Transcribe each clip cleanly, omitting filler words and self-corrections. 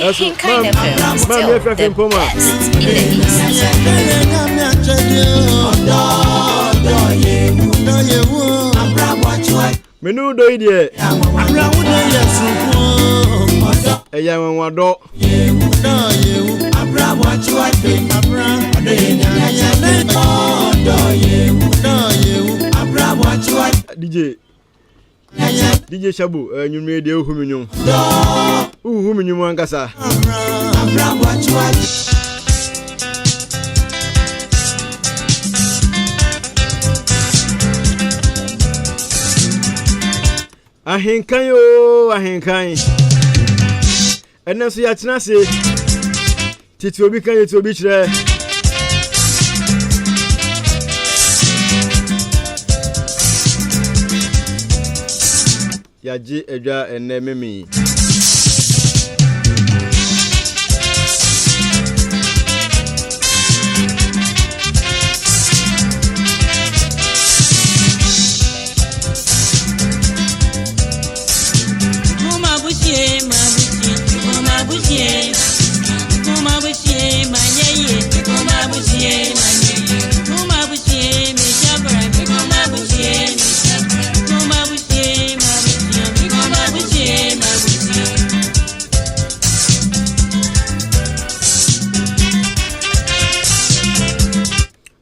Ɛso Ahenkan FM, maame still afira the frimpong a. best in the East. Me ne wo dɔ yi deɛ ɛyɛ anwanwadɔ. DJ DJ Shabo anwummerɛ deɛ wohu me nwom. Wohu me nwom ankasa. Ahenkan oo ahenkan. Ɛnɛ nso yɛatena ase. Tete obi kan yɛte obi kyerɛ. Yɛagye adwa ɛnɛ meme yi.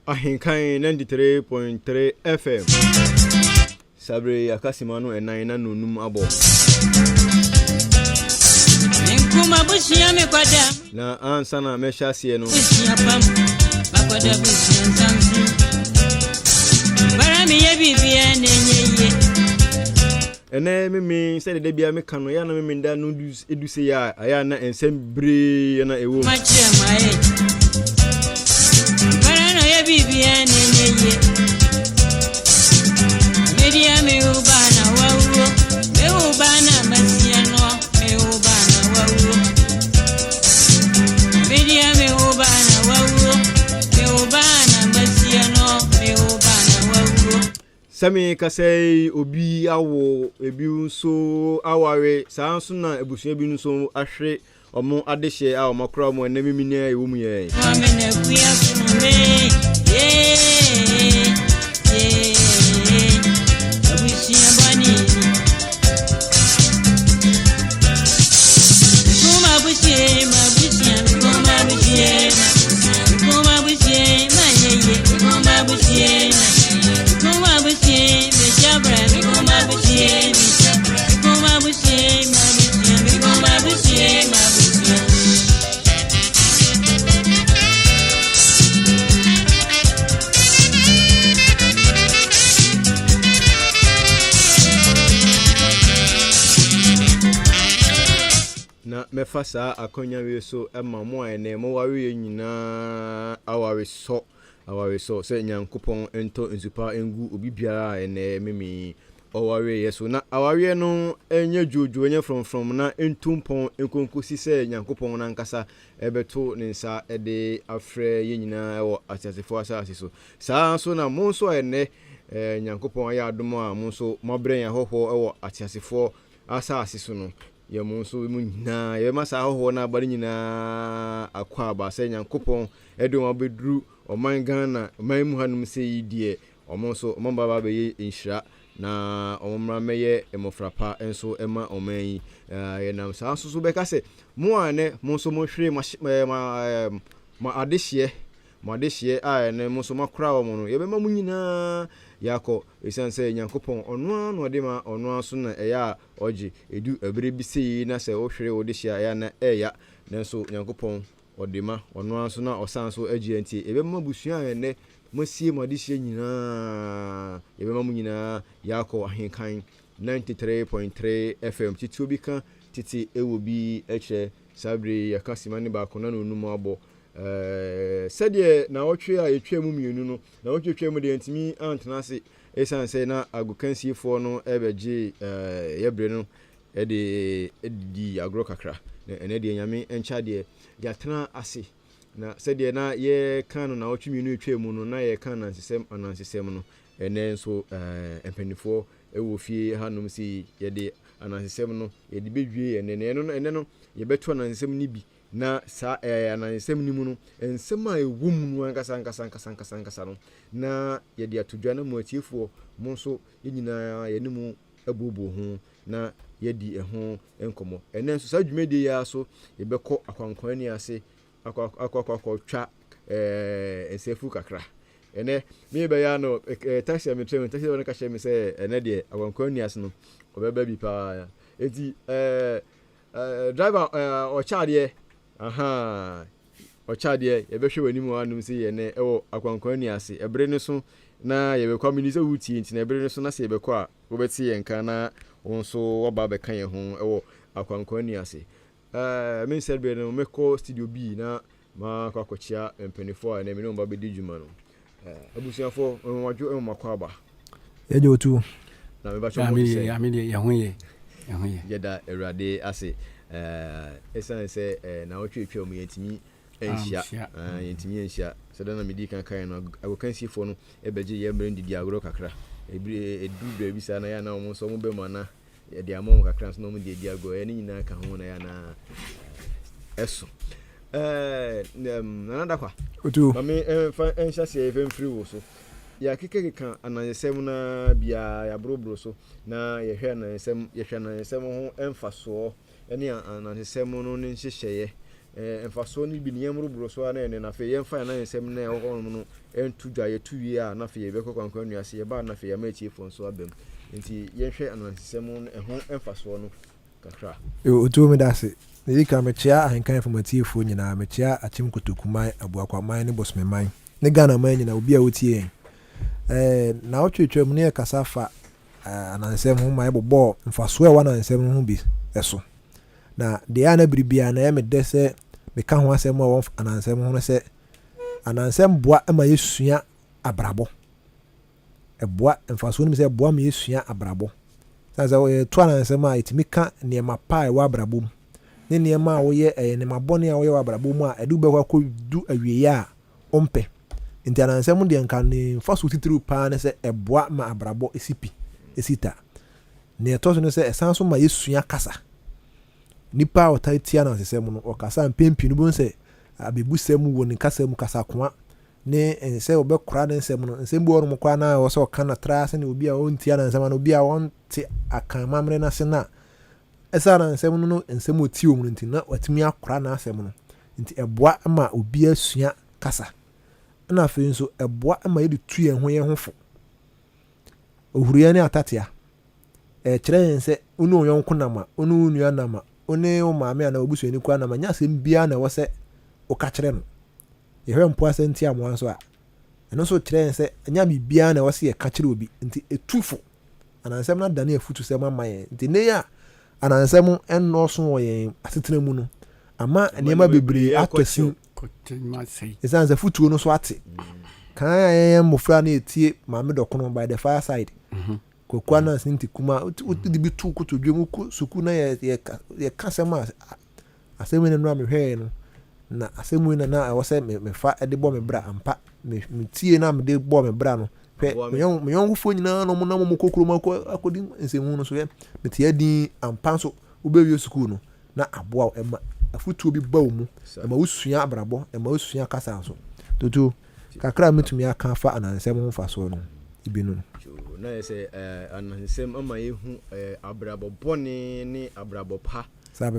Ahenkan 93.3 FM. Saa berɛ yi akasima no ɛnan na nonum abɔ. Na ansa na mɛhyɛ aseɛ no. Ɛnɛ meme sɛdeɛ da biara meka no, ɛyɛ na meme da no edu se yɛ a, ɛyɛ na nsɛm bebree na ɛwɔ mu. Sɛ mekasa yi, obi awo, ebi nso aware, saa nso na abusua bi nso ahwere wɔn adehyeɛ a wɔn akora wɔn ɛnɛ mimini a ɛwɔ mu yɛn. Na mɛfa saa akwanya wei so ma mo a ɛnɛ mowareɛ nyinaa awaresɔ awaresɔ sɛ Nyankopɔn ntɔ nsu pa ngu obi biara a ɛnɛ meme ɔwareɛ so na awareɛ no nyɛ dwoodwoo nyɛ frɔmfrɔm na ntu mpɔn nkonkosi sɛ Nyankopɔn no ankasa ɛbɛto ne nsa de afrɛ yɛn nyinaa wɔ ateasefoɔ asase so. Saa nso na mo nso a ɛnɛ Nyankopɔn ayɛ adom a mo nso moabrɛ yɛn ahɔhoɔ wɔ ateasefoɔ asase so no, yɛn mo nso mo nyinaa yɛbɛma saa ahɔhoɔ no aba no nyinaa akwaaba sɛ Nyankopɔn de wɔn abɛduru ɔman Ghana ɔman mu hanom sɛ yi deɛ wɔn nso wɔn aba abɛyɛ nhyira na wɔn mmra mmɛyɛ mmɔfra pa nso ma ɔman yi. Yɛnam saa nso so bɛka sɛ mo a ɛnɛ mo nso mohwere mo adehyeɛ mo adehyeɛ a ɛnɛ mo nso moakora wɔn no, yɛbɛma mo nyinaa yɛakɔ, ɛsiane sɛ Nyankopɔn ɔno ara na ɔde ma, ɔno ara nso na ɛyɛ a ɔgye. Ɛdu ɛberɛ bi sei na sɛ wohwere wo dehyeɛ a, ɛyɛ a na ɛɛya, nanso Nyankopɔn ɔde ma, ɔno ara nso na ɔsan nso gye. Nti yɛbɛma abusua a ɛnɛ moasie mo adehyeɛ nyinaa, yɛbɛma mo nyinaa yɛakɔ Ahenkan 93.3 FM. Titire bi ka tete ɛwɔ bi kyerɛ saa berɛ yi, yɛka sima ne baako na na onum abɔ. Sɛdeɛ naawɔtwe a ɛtwaa mu mmienu no, naawɔtwe a ɛtwaa mu deɛ yɛntumi antena ase ɛsiane sɛ na agokansiefoɔ no bɛgye yɛ berɛ no de dii agorɔ kakra. Na ɛnɛ deɛ Nyame nkyɛ adeɛ, yɛatena ase. Na sɛdeɛ na yɛka no naawɔtwe mmienu ɛtwaa mu no, na yɛka anansesɛm anansesɛm no, ɛnɛ nso mpanimfoɔ wɔ fie hanom sei yɛde Anansesɛm no, yɛde bɛwie ɛnnɛ. Na ɛno no, ɛnnɛ no, yɛbɛto anansesɛm no bi. Na saa ɛɛ anansesɛm no mu no, nsɛm a ɛwɔ mu no ankasa ankasa ankasa ankasa ankasa no, na yɛde ato dwa na mo atiefoɔ, mo nso, yɛn nyinaa yɛne mo abuobuo ho na yɛadi ɛho nkɔmmɔ. Ɛnnɛ nso, saa dwumadie yi ara so, yɛbɛkɔ akwankwani ase akɔ akɔ akɔ akɔtwa ɛɛ nsɛfu kakra. Ɛnɛ me bɛyɛ ano ɛɛ taxi a metra mu taxi no ka kyerɛ me sɛ ɛnɛ deɛ akwankwani ase no ɔbɛba bi paa. Eti ɛɛ ɛɛ driver ɛɛ ɔkyɛ adeɛ ahaa ɔkyɛ adeɛ yɛbɛhwɛ w'anim wɔ anom sɛ yɛnɛ ɛwɔ akwankwani ase ɛbere no so na yɛbɛkɔ amini sɛ wotie nti na ɛbere no so na sɛ yɛbɛkɔ a wobɛte yɛn nka na wo nso waba abɛka yɛn ho ɛwɔ akwankwani ase. Ɛɛ, me nsɛ berɛ no, mɛkɔ studio bi na makɔ akɔkyea mpanimfoɔ a ɛnɛ me ne wɔn ba bɛdi dwuma no. Ɛɛ, abusuafoɔ, mmamadwo mmamakɔ aba. Yɛgye wo tuo. Na mebakyɛ mo te sɛ. Ame deɛ yɛn ho yɛ, yɛn ho yɛ. Yɛda Awurade ase. Ɛɛ, ɛsiane sɛ ɛɛ naawɔtwe atwa mu yɛntumi anhyia, ɛɛ yɛntumi anhyia. Sɛdeɛ na medi kan kaeɛ no, agokansifoɔ no bɛgye yɛn mmerɛ no didi agorɔ kakra. Ebire ɛduru baabi saa na yɛ a na wɔn nso wɔn ba mu ana yɛde ama wɔn kakra nso na wɔn de adi agorɔ ɛne nyinaa ka ho na yɛ anaa ɛso ɛɛ nana dakwa otu maame ɛnfa ɛnhyɛ aseɛ ɛfɛ mfiri wo so yɛakekakeka anansesɛm na biara yɛaborɔborɔ so na yɛhwɛ anansesɛm yɛhwɛ anansesɛm ho mfasoɔ ne anansesɛm no ne nhyehyɛeɛ Mfasoɔ no bi no, yɛmmoroboro so ara na ɛnnɛ no, afei yɛmfa yɛn anansesɛm no a ɛwɔ hɔnom no nto dwa. Yɛto wie a, na afei yɛbɛkɔ kwankwan nnua ase. Yɛba a, na afei yɛama atiefoɔ nso aba mu. Nti yɛnhwɛ anansesɛm no ɛho mfasoɔ no kakra. Yo, Otuo meda ase. Nea edi kan, mekyea Ahenkan FM atiefoɔ nyinaa, mekyea Akyem Kotoku man, Abuakwa man ne Bosome man, ne Ghana man nyinaa, obi a ɔtie yɛn. Ɛɛ, naawɔtwe atwa mu no yɛkasa fa anansesɛm ho ma yɛbobɔɔ mfasoɔ a ɛwɔ anansesɛm no ho bi so. Na deɛ ɛyɛ a na bere biara na ɛyɛ me dɛ sɛ meka ho asɛm a ɛwɔ anansɛm ho no sɛ, anansɛm boa ma yɛsua abrabɔ. Ɛboa, mfasoɔ no mu sɛ ɛboa ma yɛsua abrabɔ. Sane sɛ yɛto anansɛm a, yɛtumi ka nneɛma pa a ɛwɔ abrabɔ mu ne nneɛma a woyɛ, ɛyɛ nneɛma bɔne a woyɛ wɔ abrabɔ mu a ɛde wobɛkɔ akɔdu awieeɛ a wompɛ. Nti anansɛm deɛ nka ne mfasoɔ titiriw paa ne sɛ ɛboa ma abrabɔ si pi, si ta. Nea ɛtɔ so ne sɛ, ɛsan nso ma yesua kasa. Nnipa a wɔtaa tie anansesɛm no, wɔkasa a mpɛn pii no wobɛhu sɛ abebusɛm wɔ ne kasa mu, kasakoa ne sɛ wɔbɛkora ne nsɛm no. Nsɛm bi wɔ hɔnom koraa na ɛwɔ sɛ ɔka no tra sɛnea obi a ɔntie anansesɛm anaa obi a ɔnte Akan amammerɛ no ase no a, ɛsɛ anansesɛm no no nsɛm a ɔtie wɔ mu no nti na watumi akora n'asɛm no. Nti ɛboa ma obiara sua kasa. Ɛna afei nso ɛboa ma yɛde tu yɛn ho yɛn ho fo. Ohuruiɛ ne atatea. Ɛkyerɛ yɛn sɛ wo ne wo yɔnko nam a, wo ne wo nua nam a, wo ne wo maame anaa w'abusuani koraa nam a, nyɛ asɛm biara na ɛwɔ sɛ woka kyerɛ no. Yɛhwɛ mpo asɛm ntiamoa nso a, ɛno nso kyerɛ yɛn sɛ ɛnyɛ biribiara na ɛwɔ sɛ yɛka kyerɛ obi. Nti ɛtu fo. Anansɛm no adane afutusɛm ama yɛn. Nti nnɛ yi a anansɛm nnɔɔso wɔ yɛn asetena mu no, ama nneɛma bebree atɔ sin. Ɛsiane sɛ fotuo no so ate. Kan a yɛyɛ mmɔfra no yɛtie Maame Dɔkono by the fireside. Mhm. Kwaku Ananse ne Ntikuma wode bi to kotodwe mu kɔ sukuu na yɛka asɛm a asɛm yi na nura mehwɛɛ no na asɛm yi na na ɛwɔ sɛ mefa de bɔ me bra ampa metie na mede bɔ me bra no hwɛ me yɔnkofoɔ nyinaa na ɔmo nam ɔmo kɔ kurom akɔ akɔdi nsɛmhu no so hwɛ mete adin ampa nso wobɛwie sukuu no na aboa wo, ɛma afotuo bi ba wo mu, ɛma wosua abrabɔ, ɛma wosua kasa nso. Tutu, kakra a mɛtumi aka afa anansesɛm ho mfasoɔ no, ebi no no. Na yɛ sɛ anansesɛm ama yɛhu abrabɔ bɔne ne abrabɔ pa a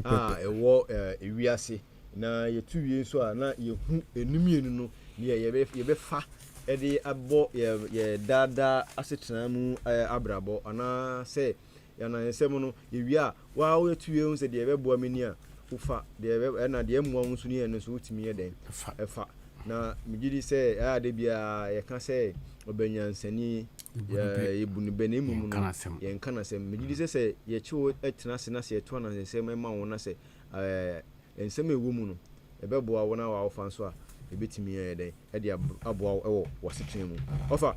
ɛwɔ ewiase. Na yɛtu wie nso a, na yɛhu ɛnu mmienu no deɛ yɛbɛfa de abɔ yɛ daadaa asetena mu abrabɔ anaasɛ Anansesɛm no, yɛwie a, wo ara woyɛ tu wie hu sɛ deɛ ɛbɛboa me ni a, wofa, deɛ ɛbɛ, ɛna deɛ ɛmmoa wo nso ni a, ɛno nso wotumi yɛ dɛn? Ɛfa. Na megye di sɛ ɛyɛ a da biara yɛka sɛ ɔbɛ nyansani, yɛbu no bɛ na mmom no, yɛnka n'asɛm. Megye di sɛ sɛ yɛkye wo tena ase na sɛ yɛto anansesɛm ma wo na sɛ ɛɛ nsɛm a ɛwɔ mu no, ɛbɛboa wo na w'awofa nso a, ɛbɛtumi ayɛ dɛn? de aboa wo wɔ w'asetena mu. Ɔfa.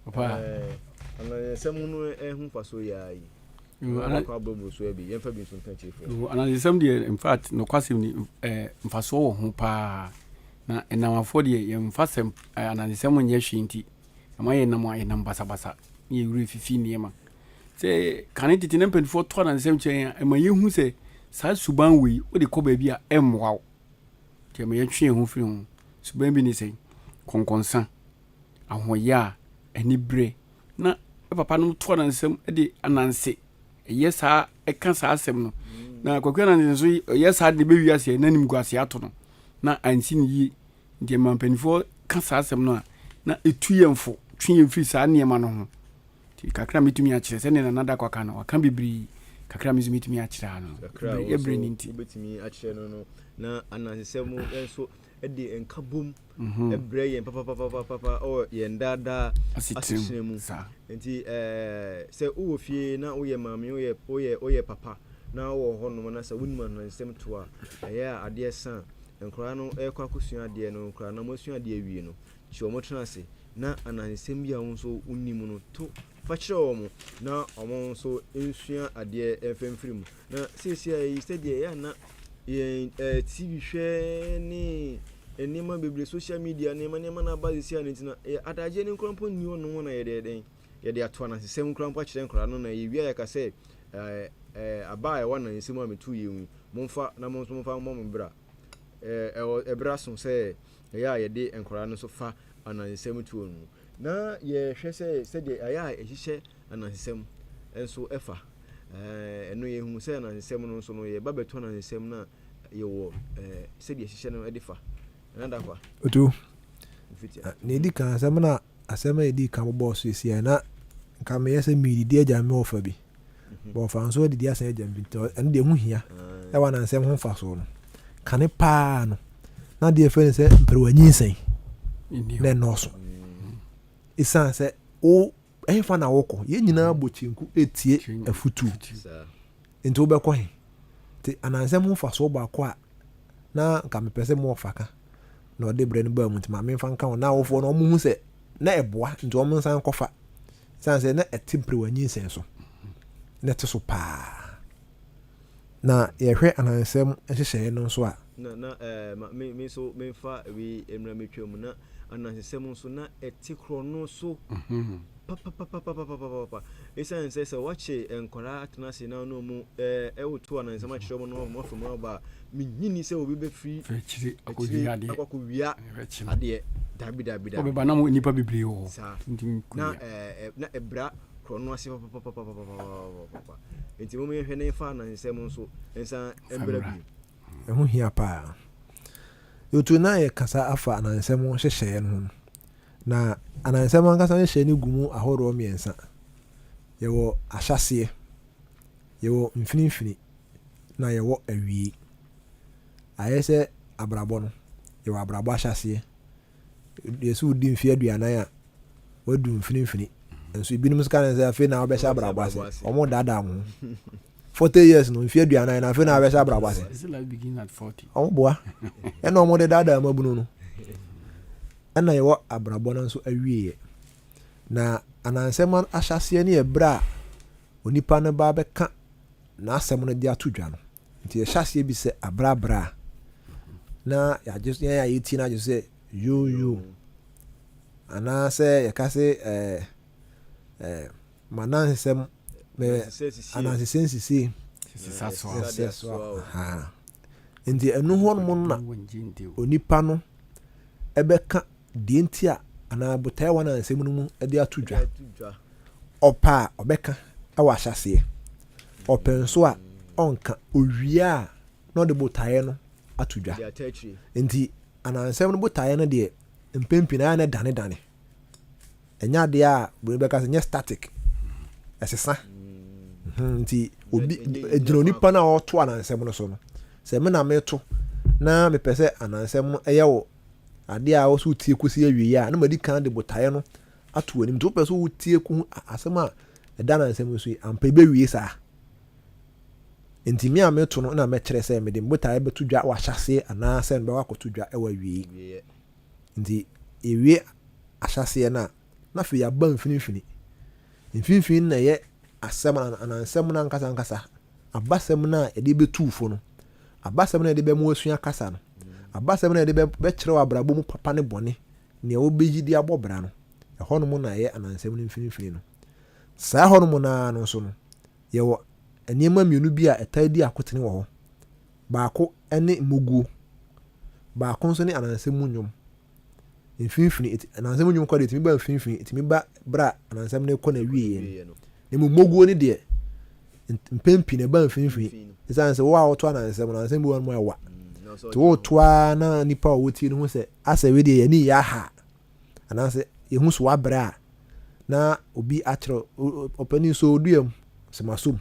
Ɔfa. Anansesɛm no ho mfasoɔ yi ara yi. Akɔ abɔbɔ so bi yɛmfa bi nso nka akyirifoɔ. Anansesɛm deɛ in fact nokwasɛm ni mfasoɔ wɔ ho paa. Na nnamafoɔ deɛ yɛmfa sɛm anansesɛm nyɛ hwee nti ɛma yɛnam a yɛnam basabasa ne yɛn werɛ fifi nneɛma. Sɛ kane tete na mpanimfoɔ to anansesɛm kyerɛ yɛn a, ɛma yɛhu sɛ saa suban wei wode kɔ baabi a ɛmmoa wo. Nti ɛma yɛtwe yɛn ho firi ho. Suban bi ne sɛn? Kɔnkɔnsa, ahoɔyaa, aniberɛ. Na papa nom to anansesɛm de ananse ɛyɛ saa ɛka saa asɛm no. Na Kwaku Ananse nso ɔyɛ saa de bɛwi aseɛ na animguaseɛ ato no na ansi no yie. Nti ɛma mpanimfoɔ ka saa asɛm no a na ɛtu yɛn fo twe yɛn firi saa nneɛma no ho. Nti kakra a mɛtumi akyerɛ sɛdeɛ Nana Darko aka no, waka bebree, kakra a me nso mɛtumi akyerɛ ara no, Kakra a wo yɛ berɛ nso no nti. wobɛtumi akyerɛ no no, na anansesɛm nso de nkabom brɛ yɛn papapapapa wɔ yɛn daa daa asetena mu. Nti sɛ wowɔ fie na woyɛ maame, woyɛ woyɛ woyɛ papa na wowɔ hɔnom na sɛ wonim anansesɛm to a, ɛyɛ a adeɛ sa a, nkwadaa no rekɔ akɔsua adeɛ no, nkwadaa no wɔasua adeɛ awie no, Kyerɛ wɔn tena ase, na anansesɛm bi a wo nso wonim no, to fa kyerɛ wɔn, na wɔn nso nsua adeɛ mfa mfiri mu. Na seesei yi, sɛdeɛ ɛyɛ a na yɛn eh, TV hwɛ ne nneɛma bebree, social media nneɛma nneɛma no aba seesei a no nti na yɛ adagyeɛ no nkora mpo nni hɔ nom na yɛde dɛn yɛde ato anansesɛm nkora mpo akyerɛ nkora no na yɛwie a yɛka sɛ eh, eh, aba a ɛwɔ anansesɛm a metu yɛ yi momfa na mo nso momfa mmɔ mo bra. Eh, ɛwɔ ɛberɛ aso sɛ Ɛyɛ a yɛde nkwadaa no nso fa anansesɛm tuo no mu, na yɛhwɛ sɛ sɛdeɛ ɛyɛ a yɛhyehyɛ anansesɛm nso fa. Ɛno yɛhu sɛ anansesɛm no nso no, yɛba bɛto anansesɛm no a, yɛwɔ sɛdeɛ yɛhyehyɛ no de fa. Nana Dankwa. Otu. Nea ɛdi kan, asɛm no a asɛm a yɛdii kan bobɔɔ so seesei a na nka meyɛ sɛ meredidi agya me wɔfa bi. Wɔfa nso adidi asan agya bi nti ɛno deɛ ɛho hia ɛwɔ anansɛm ho mfasoɔ no. Kane paa no, na deɛ ɛfɛ no sɛ mperewa nyinsɛn na ɛnɔɔso. Ɛsiane sɛ wo ɛhefa na wokɔ yɛn nyinaa bɔ kyenku ɛtie afutuo nti wobɛkɔ he nti anansɛm ho mfasoɔ baako a na nka mepɛ sɛ mo ɔfa ka na ɔde berɛ no baa mu nti ma memfa nka ho na awofoɔ no ɔmo hu sɛ na ɛboa nti ɔmo nsan kɔfa Esiane sɛ na ɛte mperewa nyinsɛn so, na ɛte so paa. Na yɛhwɛ anansesɛm nhyehyɛe no nso a. Na na ɛɛ ma me me nso memfa wei mmra metwa mu na anansesɛm nso na ɛte korɔno so papapapapapapapa. Esiane sɛ sɛ wɔakye nkwadaa atena ase na wɔne wɔn ɛɛ ɛwoto anansesɛm akyerɛ wɔn na wɔn afa mu aba a, Minnye nni sɛ obi bɛfiri akyire akɔ akɔwia adeɛ. Dabi, dabi, dabi. Ɔbɛba na nnipa bebree wɔ hɔ. Saa. Na ɛɛ na ɛbra korɔ no ase papapapapapapapa. Nti mo yɛhwɛ na yɛfa anansesɛm nso nsan mbra bio. Ɛho hia paa. Yɛtu na yɛkasa afa anansesɛm nhyehyɛeɛ no ho no. Na anansesɛm ankasa nhyehyɛeɛ no gu mu ahoroɔ mmiɛnsa. Yɛwɔ ahyɛaseɛ, yɛwɔ mfinimfini, na yɛwɔ awiei. Ayɛ sɛ abrabɔ no, yɛwɔ abrabɔ ahyɛaseɛ. Yɛsɛ wodi mfeɛ 40 a, wadu mfinimfini. Nso ebinom nso ka ne sɛ afei na wabɛhyɛ abrabɔ ase. Wɔn daadaa mo ho. 40 years no, mfeɛ 40 na afei na wabɛhyɛ abrabɔ ase. Wɔn boa. Ɛna wɔn de daadaa mmabunu no. Ɛna yɛwɔ abrabɔ no nso awieɛ. Na anansɛm ahyɛaseɛ no yɛ berɛ a onipa no ba bɛka n'asɛm no de ato dwa no. Nti yɛhyɛ aseɛ bi sɛ abrabra a, na yɛagye yɛn a yɛtie no agye so sɛ yoo yoo. Anaasɛ yɛka se ɛɛ ɛɛ m'anansesɛm mɛ anansesɛ nsisie. Sisa soa. Nti ɛno hɔ nom na onipa no ɛbɛka deɛ nti a anaa botaeɛ wɔ anansesɛm no mu de ato dwa. Ɔpɛ a ɔbɛka wɔ ahyɛaseɛ, ɔpɛ nso a ɔnka. Ɔwie a na ɔde botaeɛ no ato dwa. Nti anansesɛm no botaeɛ no deɛ mpɛn pii no ayɛ na ɛdanedane. Ɛnyɛ adeɛ a buroni bɛka sɛ nyɛ static, ɛsesa. Hmm, nti obi gyina onipa no a ɔreto anansesɛm no so no. Sɛ me na meto na mepɛ sɛ anansesɛm no ɛyɛ wo adeɛ a ɛwɔ sɛ wotie kɔsi awieeɛ a, na madi kan de botaeɛ no ato w'anim. Nti wopɛ sɛ wotie kɔhu asɛm a ɛda anansesɛm no so yi, ampa ɛbɛwie saa. Nti me a meto no na mɛkyerɛ sɛ mede me botaeɛ bɛto dwa wɔ ahyɛaseɛ anaasɛ mebɛkɔ akɔto dwa wɔ awieeɛ. Nti yɛwie ahyɛaseɛ no a, na afei yɛaba mfinimfini. Mfinimfini no na ɛyɛ asɛm anansɛm no ankasa ankasa, abasɛm no a yɛde bɛtu wo fo no, abasɛm no a yɛde bɛma wasua kasa no, abasɛm no a yɛde bɛkyerɛ wo abrabɔ mu papa ne bɔne, nea wobɛyi de abɔ bra no, ɛhɔnom na ɛyɛ anansɛm no mfinimfini no. Saa hɔnom no ara no nso no, yɛwɔ nneɛma mmienu bi a ɛtaa di akotene wɔ hɔ. Baako ne mmoguo, baako nso ne anansɛm mu nnwom. Mfimfini, ɛti, anansɛm mu nnwom kɔ deɛ ɛtumi ba mfimfini, ɛtumi ba berɛ a anansɛm no rekɔ n'awieeɛ no. Na mmom mmoguo no deɛ, mpɛn pii na ɛba mfimfini. Ɛsiane sɛ wo a woto anansɛm no, anansɛm bi wɔ hɔ nom a ɛwa. Nti woto ara na nipa a wɔtie no hu sɛ asɛ wei deɛ yɛne yɛ aha anaasɛ yɛhu so wabrɛ a na obi akyerɛ ɔpanin so odua mu sɛ masom.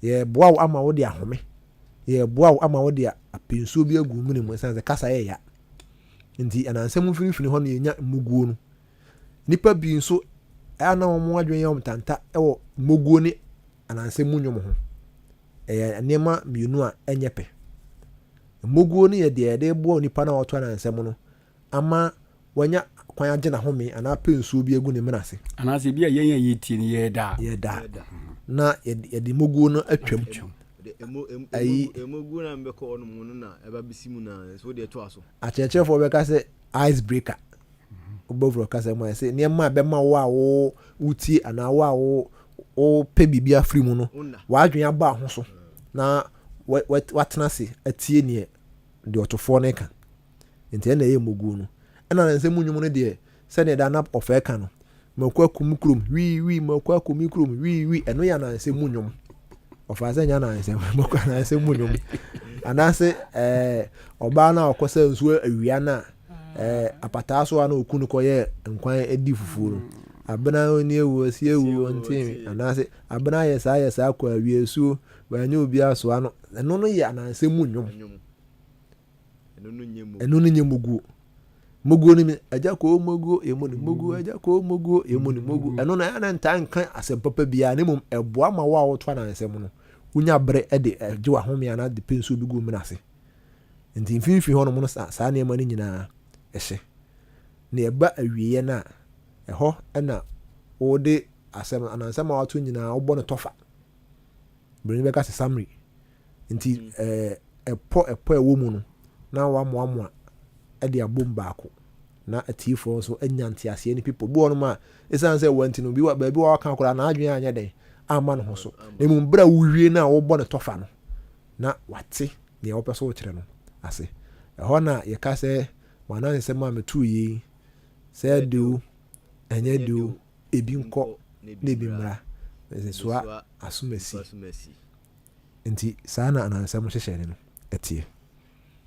Yɛboa wo ama wode ahome. Yɛboa wo ama wode apɛ nsuo bi agu mene mu ɛsiane sɛ kasa yɛ ya. Nti anansɛm mfimfini hɔ no yɛnya mmuguo no. Nnipa pii nso a na wɔn adwene yɛ wɔn ntanta wɔ mmoguo ne anansɛm mu nnwom ho. Ɛyɛ nneɛma mmienu a ɛnyɛ pɛ. Mmoguo no yɛ deɛ yɛde boa onipa no a ɔto anansɛm no ama wanya kwan agye n'ahome anaa apɛ nsuo bi agu ne mene ase. Anaasɛ ebi a yɛn a yɛtie no yɛreda a. Yɛreda a na yɛde mmoguo no atwam. Ayi. Mmoguo no a mbɛkɔ hɔ nom no na ɛba bɛsi mu na nso wodeɛ toa so. Akyerɛkyerɛfoɔ bɛka sɛ ice breaker. Wobɛfrɛ kasa mu a ɛsɛ nneɛma a ɛbɛma wo a wo wotie anaa wo a wo wopɛ biribi afiri mu no w'adwene aba ho so na watena ase atie neɛ deɛ ɔtofoɔ no ka. Nti ɛna ɛyɛ mmoguo no. Ɛna ne nsɛm mu nnwom no deɛ sɛdeɛ da na ɔfɛɛ ka no mako akɔ me kurom wii wii mako akɔ me kurom wii wii ɛno yɛ anansɛm mu nnwom. Ɔfaa sɛ nyɛ anansɛm mako anansɛm mu nnwom. Anaasɛ ɛɛ ɔbaa no a ɔkɔ sɛ nsuo awia no a ɛɛ apataa so a na ɔku no kɔyɛ nkwan di fufuo no. Abena ɔni ewu ɔsi ewu ɔnte anaasɛ abena yɛ saa yɛ saa kɔ awia asuo wanyɛ obi asoa no ɛno no yɛ anansɛm mu nnwom. Ɛno no nyɛ muguo. Muguo no mi agya koo muguo emu no muguo agya koo muguo emu no muguo. Ɛno no ɛyɛ na ntaa nka asɛm papa biara na mmom ɛboa ma wo a woto anansɛm no wonya bere de gye w'ahome anaa de pɛ nsuo bi gu mena ase. Nti mfimfini hɔnom no saa nneɛma no nyinaa ɛhyɛ. Na ɛba awieɛ no a ɛhɔ na wode asɛm anansɛm a wato nyinaa wobɔ no tɔfa. Buroni bɛka sɛ summary. Nti ɛpɔ ɛpɔ a ɛwɔ mu no, na wamoamoa de abom baako. Na atiefoɔ nso anya nteaseɛ ne pipɔ. Bi wɔ nom a, ɛsiane sɛ ɛwɔ nti no, bi wɔ baabi wɔ waka koraa n'adwene anyɛ dɛn amma ne ho so. Na mmom berɛ a wowie no a wobɔ ne tɔfa no, na wate nea wopɛ sɛ wokyerɛ no ase. Ɛhɔ na yɛka sɛ, m'anansesɛm a metoo yei, sɛ ɛde o, ɛnyɛ de o, ebi nkɔ na ebi mmra. Soa asomasi. Nti saa na anansɛm nhyehyɛe no teɛ.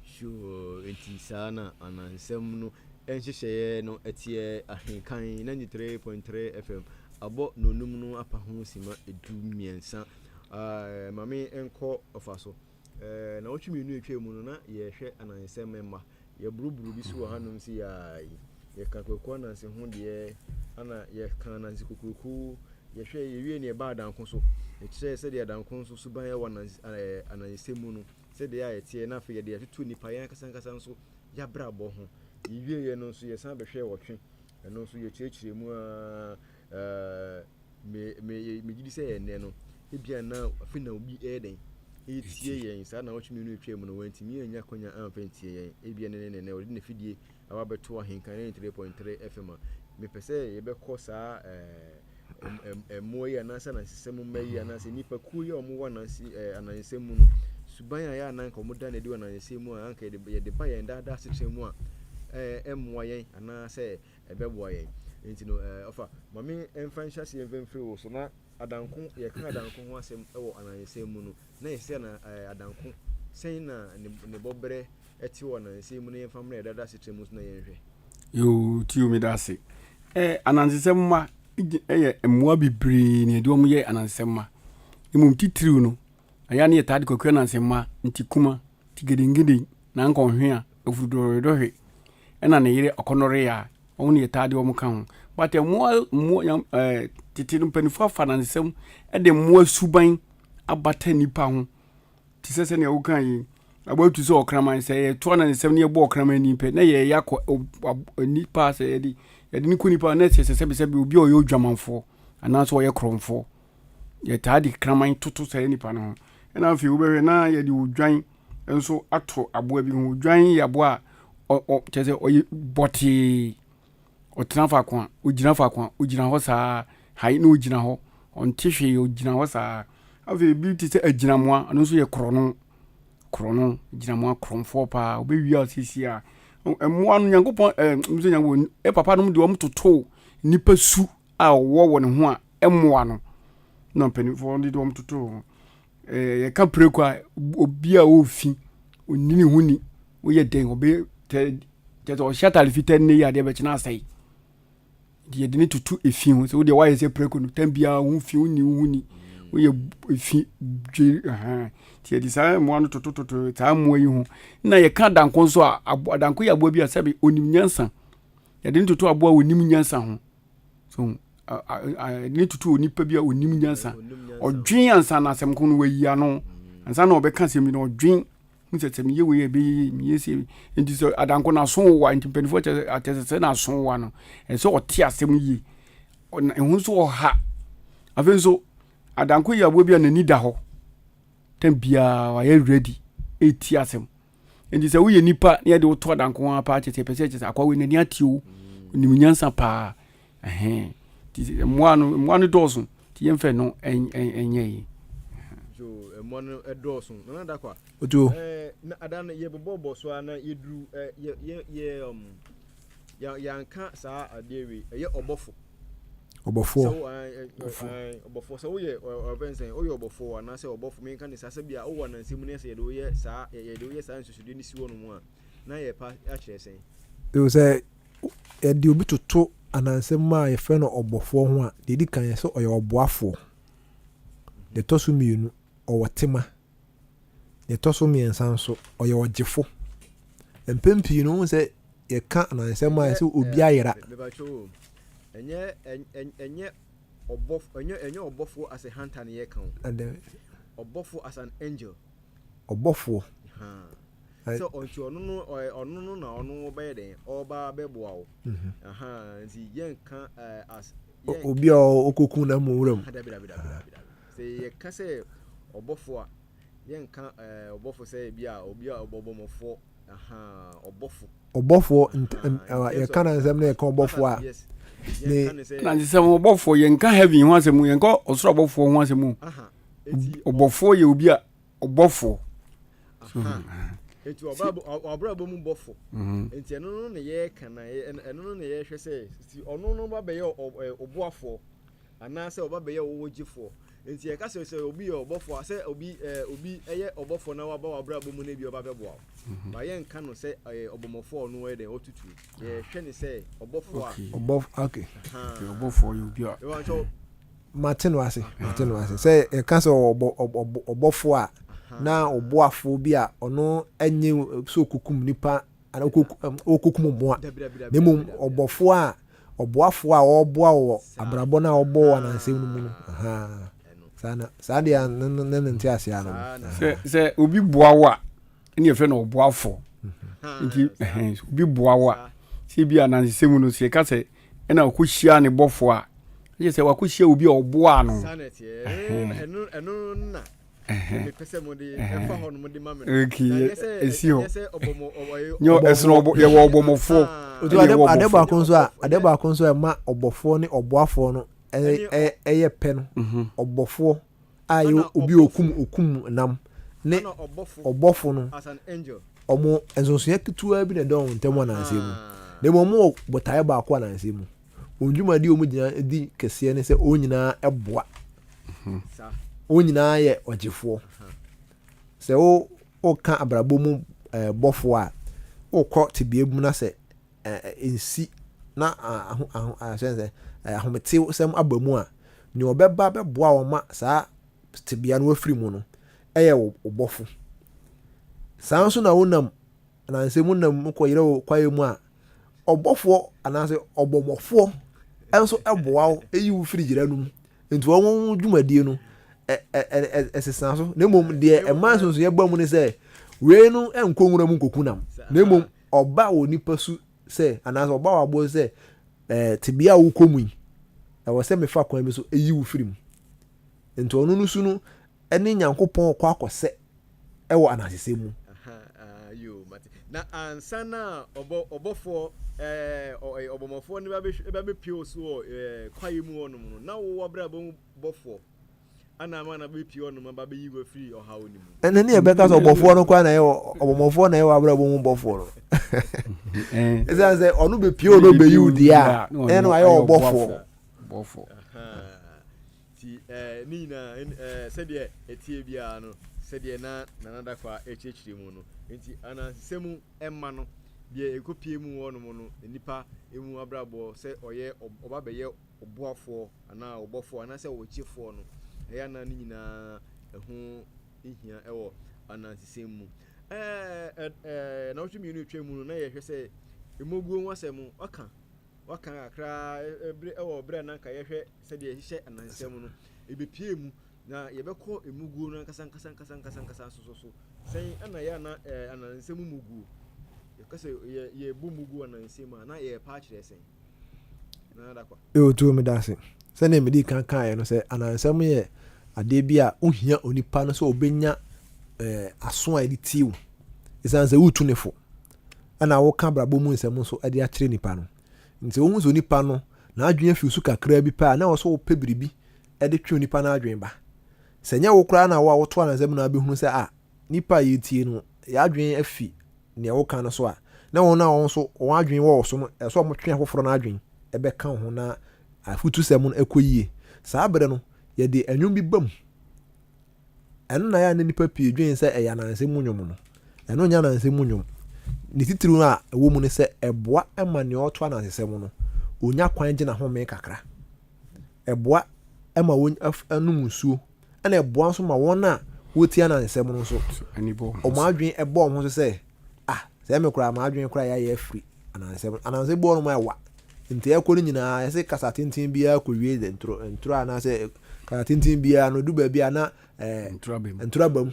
Sure, nti saa na anansɛm no nhyehyɛeɛ no teɛ. Ahenkan 93.3 FM abɔ nonum no apa ho sima 13. Uh, ma me nkɔ ɔfa so. Uh, na wɔtwe mmienu atwa mu no na yɛhwɛ anansɛm mma. Yɛboroboro bi so wɔ hanom sɛ yɛa yi. Yɛka Kwaku Ananse ho deɛ, ana yɛka Ananse kokuroko. Yɛhwɛ yɛwie ne yɛba Adanko so. Yɛkyerɛɛ sɛdeɛ Adanko nso suban wɔ ananse ɛɛ anansesɛm mu no, sɛdeɛ a ɛteɛ na afei yɛde atoto nnipa yɛn ankasa ankasa nso yɛabrabɔ ho. Yɛwieɛ no nso yɛsan bɛhwɛɛ ɔtwe. Ɛno nso yɛkyerɛkyerɛ mu ara ɛɛ. Me, me, megye di sɛ ɛnnɛ no, ebia na afei na obi ɛyɛ dɛn ɛretie yɛn saa na wɔtwe mmienu atwa mu no wantumi anya kwanya amfa ntie yɛn ebia ne ne ne ɔde n'afidie aba bɛto ahenkan 93.3 FM a mepɛ sɛ yɛbɛkɔ saa ɛɛ mmoa yi anaasɛ anansesɛm mma yi anaasɛ nnipakuo yi a wɔwɔ ananse ɛɛ anansesɛm mu no suban a yɛ a na anka wɔda no adi wɔ anansesɛm mu a anka yɛde yɛde ba yɛn daadaa asetena mu a ɛɛ ɛmmoa yɛn anaasɛ ɛbɛboa yɛn. Nti no, eh, ɔfa, ma me mfa nhyɛ aseɛ mfa mfiri wo so na Adanko, yɛka Adanko ho asɛm wɔ anansesɛm mu no, na yɛsɛ na eh, Adanko, sɛn na ne, ne bɔberɛ te wɔ anansesɛm mu na yɛmfa mmra yɛn dada asetra mu nso na yɛnhwɛ. Yoo, Tio, meda ase. Eh, anansesɛm mma yɛ mmoa bebree na yɛde wɔn yɛ anansesɛm mma. Mmom titiriw no, ɛyɛ a na yɛtaa de kwaku anansesɛm mma, ntikuma, ntigedengede, nankɔnhwea, afurudɔhwedɔhwe, ɛna ne yere ɔkɔnɔreya, wɔn na yɛtaa de wɔn ka ho. But mmoa mmoa yam ɛɛ tete no mpanimfoɔ afa anansesɛm de mmoa suban abata nnipa ho te sɛ sɛnea woka yi abɔtu sɛ ɔkraman sɛ yɛto anansesɛm na yɛbɔ ɔkraman ni pɛ na yɛyɛ akɔ nipa sɛ yɛde yɛde ne kɔ nipa na ɛsɛ sɛ sɛbisɛbi obi a ɔyɛ odwamanfoɔ anaasɛ ɔyɛ korɔmfoɔ yɛtaa de kraman toto saa nipa no ho ɛna afei wobɛhwɛ na yɛde odwan nso ato aboa bi ho. Odwan yɛ aboa a kyerɛ sɛ ɔyɛ bɔtee. Ɔtena faako a, ɔgyina faako a, ɔgyina hɔ saa. Hae na ɔgyina hɔ. Ɔnte hwee, ɔgyina hɔ saa. Afei bi te sɛ agyinamoa, ɔno nso yɛ korɔno. Korɔno, agyinamoa korɔmfoɔ paa. Ɔbɛwia siesie a. Mmoa no, Nyankopɔn, ɛɛ, nso Nyankopɔn, ɛ papa nom deɛ wɔn toto nipa su a ɔwɔ wɔ ne ho a ɛmmoa no. Na mpanimfoɔ de wɔn toto ho. Ɛɛ, yɛka preko a, obi a ɔrefi, ɔnni ne ho ni, woyɛ dɛn, ɔbɛ, kyɛ sɛ ɔhyɛ atare fitaa nnɛ yi adeɛ bɛkyena asɛe. Nti yɛde ne toto efi ho sɛ wodeɛ woayɛ sɛ preko no tam biara wo ho fi wonni wo ho ni woyɛ efi dwe ɛhɛn nti yɛde saa mmoa no totototo saa mmoa yi ho na yɛka adanko nso a adanko yɛ aboa bi a sɛbe onim nyansa yɛde ne toto aboa a onim nyansa ho so yɛde ne toto onipa bi a onim nyansa ɔdwen ansa na asɛm ko no wayi ano ansa na ɔbɛka asɛm bi na ɔdwen Hu sɛ sɛ meyɛ wei a ɛbɛyɛ yie, meyɛ sei nti sɛ adanko no aso wa nti mpanimfoɔ kyɛ sɛ akyɛ sɛ sɛ n'aso wa no ɛsɛ sɛ ɔte asɛm yie ɛho nso ɔha afei nso adanko yɛ aboa bi a n'ani da hɔ tɛm biara wayɛ ready ɛti asɛm nti sɛ woyɛ nipa na yɛde woto adanko ho paa kyɛ sɛ ɛpɛ sɛ kyɛ sɛ akwa wei n'ani ate o nim nyansa paa Ɛhɛn. Nti mmoa no, mmoa no dɔɔso. Nti yɛmfa no ɛnyɛ yi. So mmoa no dɔɔso. Nana Dakwa. Otuo. Eh, na ada no yɛbobɔ bɔ so a na yɛduru eh, yɛ yɛ yɛ um, yɛ yɛanka saa adeɛ wei ɛyɛ ɔbɔfo. Ɔbɔfoɔ. Sɛ wo ɔbɔfoɔ sɛ woyɛ ɔbɛn sɛn woyɛ ɔbɔfoɔ anaasɛ ɔbɔfo menka ne saa sɛ bia wowɔ anansɛm mu ne sɛ yɛde woyɛ saa yɛde woyɛ saa nsusudeɛ no si hɔ nom a na yɛpa akyerɛ sɛn. Sɛ yɛde obi toto anansɛm mu a yɛfrɛ no ɔbɔfoɔ ho a, deɛ ɛdi kan yɛ sɛ ɔyɛ ɔboafoɔ. Deɛ ɛtɔ so mmienu, ɔwɔ tema. Deɛ ɛtɔ so mmiɛnsa nso, ɔyɛ ɔgyefo. Mpɛn pii no, wohu sɛ yɛka anansɛm a ɛsɛ obi ayera. Ɛnyɛ ɛnyɛ ɔbɔfo ɛnyɛ ɛnyɛ ɔbɔfoɔ as a hunter na yɛka o. Ɔbɔfoɔ as an angel. Ɔbɔfoɔ. Sɛ ɔnti ɔno no ɔno no na ɔno ɔbɛyɛ dɛn ɔba bɛboa wo. Mhm. Nti yɛnka as obi a ɔkɔku na mu nwura mu. Dabi dabi dabi dabi. Sɛ yɛka sɛ ɔbɔfoɔ a yɛnka ɔbɔfo sɛ ebi a obi a ɔbɔbɔmɔfoɔ ɔbɔfo. Ɔbɔfoɔ yɛka na nsɛm na yɛka ɔbɔfoɔ a ne. Na nsɛm ɔbɔfoɔ yɛnka heaven ho asɛm yɛnka ɔsoro abɔfoɔ ho asɛm o. Ɔbɔfoɔ yɛ obi a ɔbɔfoɔ. Nti ɔbrabɔ mu bɔfo. Mhm. Nti ɛno no na yɛka na ɛno no na yɛhwɛ sɛ si ɔno no ba bɛyɛ ɔboafoɔ anaasɛ ɔba bɛyɛ ɔwɔ gyefoɔ. Nti yɛka sɛ sɛ obi yɛ ɔbɔfoɔ a sɛ obi ɛɛ obi ɛyɛ ɔbɔfoɔ na waba w'abrabɔ mu na ebi ɔba bɛboa wo. Mhm. Ba yɛnka no sɛ ɛyɛ ɔbɔmmɔfoɔ ɔno ɔyɛ dɛn ɔtutu. Yɛhwɛ ne sɛ ɔbɔfoɔ a. Ɔbɔfo okay. Ɔbɔfoɔ yɛ obi a. Mate no ase, mate no ase. Sɛ yɛka sɛ ɔbɔ, ɔbɔ, ɔbɔfoɔ a, na ɔboafoɔ bi a ɔno nye sɛ ɔkɔkum nipa, anaa ɔkɔkum mmoa. Na mmom ɔbɔfoɔ a, ɔboafoɔ a ɔreboa wo wɔ abrabɔ no a ɔbɔ wɔ anansɛm no mu no. Ahaa. Saa na, saa deɛ ne, ne, ne nte aseɛ ano no. Sɛ, sɛ obi boa wo a, ɛne yɛfrɛ no ɔboafoɔ. Nti, obi boa wo a, sɛ bi anansesɛm mu no, sɛ yɛka sɛ ɛna ɔkɔhyiaa ne bɔfoɔ a, ɛyɛ sɛ wakɔhyia obi a ɔboaa no. Ɛsi hɔ ɛsono yɛwɔ ɔbɔmmɔfoɔ. Ade baako nso a ade baako nso a ɛma ɔbɔfoɔ ne ɔboafoɔ no ɛyɛ pɛ no mhm. ɔbɔfoɔ a ɛyɛ obi a okum okum nam ne ɔbɔfo no, wɔn nsonsonoeɛ ketewa bi na ɛda wɔn ntam ananse mu. Na mmom wɔn wɔ botaeɛ baako ananse mu. Wɔn dwumadi a wɔn gyina di kɛseɛ ne sɛ wɔn nyinaa boa. Wɔn nyinaa yɛ ɔgyefoɔ. Sɛ wo woka abrabɔ mu eh, bɔfoɔ a, wokɔ tebea bi mu na sɛ eh, nsi na aho aho sɛ ahometewsɛm aba mu a, nea ɔbɛba bɛboa wɔn ma saa tebea no afiri mu no yɛ wo bɔfo. Saa nso na wonam anaasɛ mu nam kɔyerɛ wo kwaeɛ mu a, ɔbɔfoɔ anaasɛ ɔbɔmmɔfoɔ nso boa wo yi wo firi gyina no mu. Nti wɔn dwumadie no ɛsesa so. Na mmom deɛ ɛma nsonsonoeɛ ba mu ne sɛ wei no nkɔ nwura mu nkɔku nam. Na mmom ɔba wɔ nipa su sɛ anaasɛ ɔba wɔ aboɔ sɛ ɛɛ tebea a wokɔ mu yi ɛwɔ sɛ mefa kwan bi so eyi wo firi mu. Nti ɔno no su no ne Nyankopɔn kɔ akɔsɛ wɔ anansesɛm mu. Yoo, mate. Na ansa na ɔbɔ ɔbɔfoɔ ɛɛ ɔ ɔbɔmmɔfoɔ no ba bɛpue wo so wɔ ɛɛ kwaeɛ mu hɔnom no, na wo w'abrabɔ mu bɔfoɔ ana ama no abɛpue hɔnom aba abɛyi wo afiri ɔhaw no mu? Ɛno ne yɛbɛka sɛ ɔbɔfoɔ no koraa na ɛyɛ ɔbɔmmɔfoɔ na ɛyɛ w'abrabɔ mu bɔfoɔ no. Ɛsiane sɛ ɔno bɛpue wo na ɔbɛyi wo deɛ a, ɛna wayɛ ɔbɔfoɔ. Bɔfoɔ. Nti ne nyinaa, sɛdeɛ ɛteɛ biara no, sɛdeɛ na Nana Dakwah rekyerɛkyerɛ mu no, nti anansesɛ mu mma no, deɛ ɛkɔpue mu hɔ nom no, nnipa mu abrabɔ sɛ ɔyɛ, ɔba bɛyɛ ɔboafoɔ anaa ɔbɔfoɔ anaasɛ ɔgyefoɔ no, ɛyɛ a na ne nyinaa ɛho hia wɔ anansesɛm mu. Ɛɛ, nnawɔtwe mmienu atwa mu no, na yɛhwɛ sɛ mmoguo ho asɛm, ɔka Wɔaka kakra bere wɔ bere a na anka yɛhwɛ sɛdeɛ yɛhyehyɛ anansɛm no, ɛbɛpue mu, na yɛbɛkɔ emu guo no ankasa ankasa ankasa ankasa ankasa nso so so. Sɛn ɛna yɛ ana anansɛm mu guo? Yɛka sɛ yɛ yɛbɔ mu guo anansɛm mu a, na yɛrepa akyerɛ sɛn? Nana Dakwa. Eo tuo meda ase. Sɛdeɛ medi kan kaeɛ no sɛ anansɛm yɛ adeɛ bi a wohia onipa no sɛ ɔbɛnya eh, aso a yɛde tie wo. Ɛsiane sɛ woretu ne fo. ɛna woka abrabɔ mu nsɛm nso de akyerɛ nipa no. Nti sɛ wohu sɛ onipa no n'adwene afi so kakraa bi pɛ a, na ɛwɔ sɛ wopɛ biribi de twe onipa no adwene ba. Sɛ nyɛ wo koraa na wo a woto anansɛm na abɛhunu sɛ a nipa a yɛtie no yɛn adwene afi nea woka no so a, na wɔn a wɔn nso wɔn adwene wɔ wo so no, ɛsɛ sɛ wɔtwe afoforɔ no adwene ɛbɛka wo ho na afutusɛm no ɛkɔ yie. Saa berɛ no, yɛde nnwom bi ba mu. Ɛno na ɛyɛ a na nnipa pii dwen sɛ ɛyɛ anansesɛm mu nnwom no. Ɛno nyɛ anansesɛm mu nnwom. Ne titiriw a ɛwɔ mu ne sɛ ɛboa ma nea ɔreto anansesɛm no, onya kwan gye n'ahome kakra. Ɛboa ma wɔnom nsuo, ɛna ɛboa nso ma wɔn a wɔretie anansesɛm no nso, wɔn adwene bɔ wɔn ho so sɛ, Ah, sɛ me koraa m'adwene koraa yɛayɛ afiri anansɛm. Anansɛm bi wɔ hɔnom a ɛwa. Nti ɛkɔ no nyinaa yɛse kasa tenten biara kɔwie de ntoro ntoro anaasɛ kasa tenten biara no du baabi a na ɛɛ ntoro aba mu.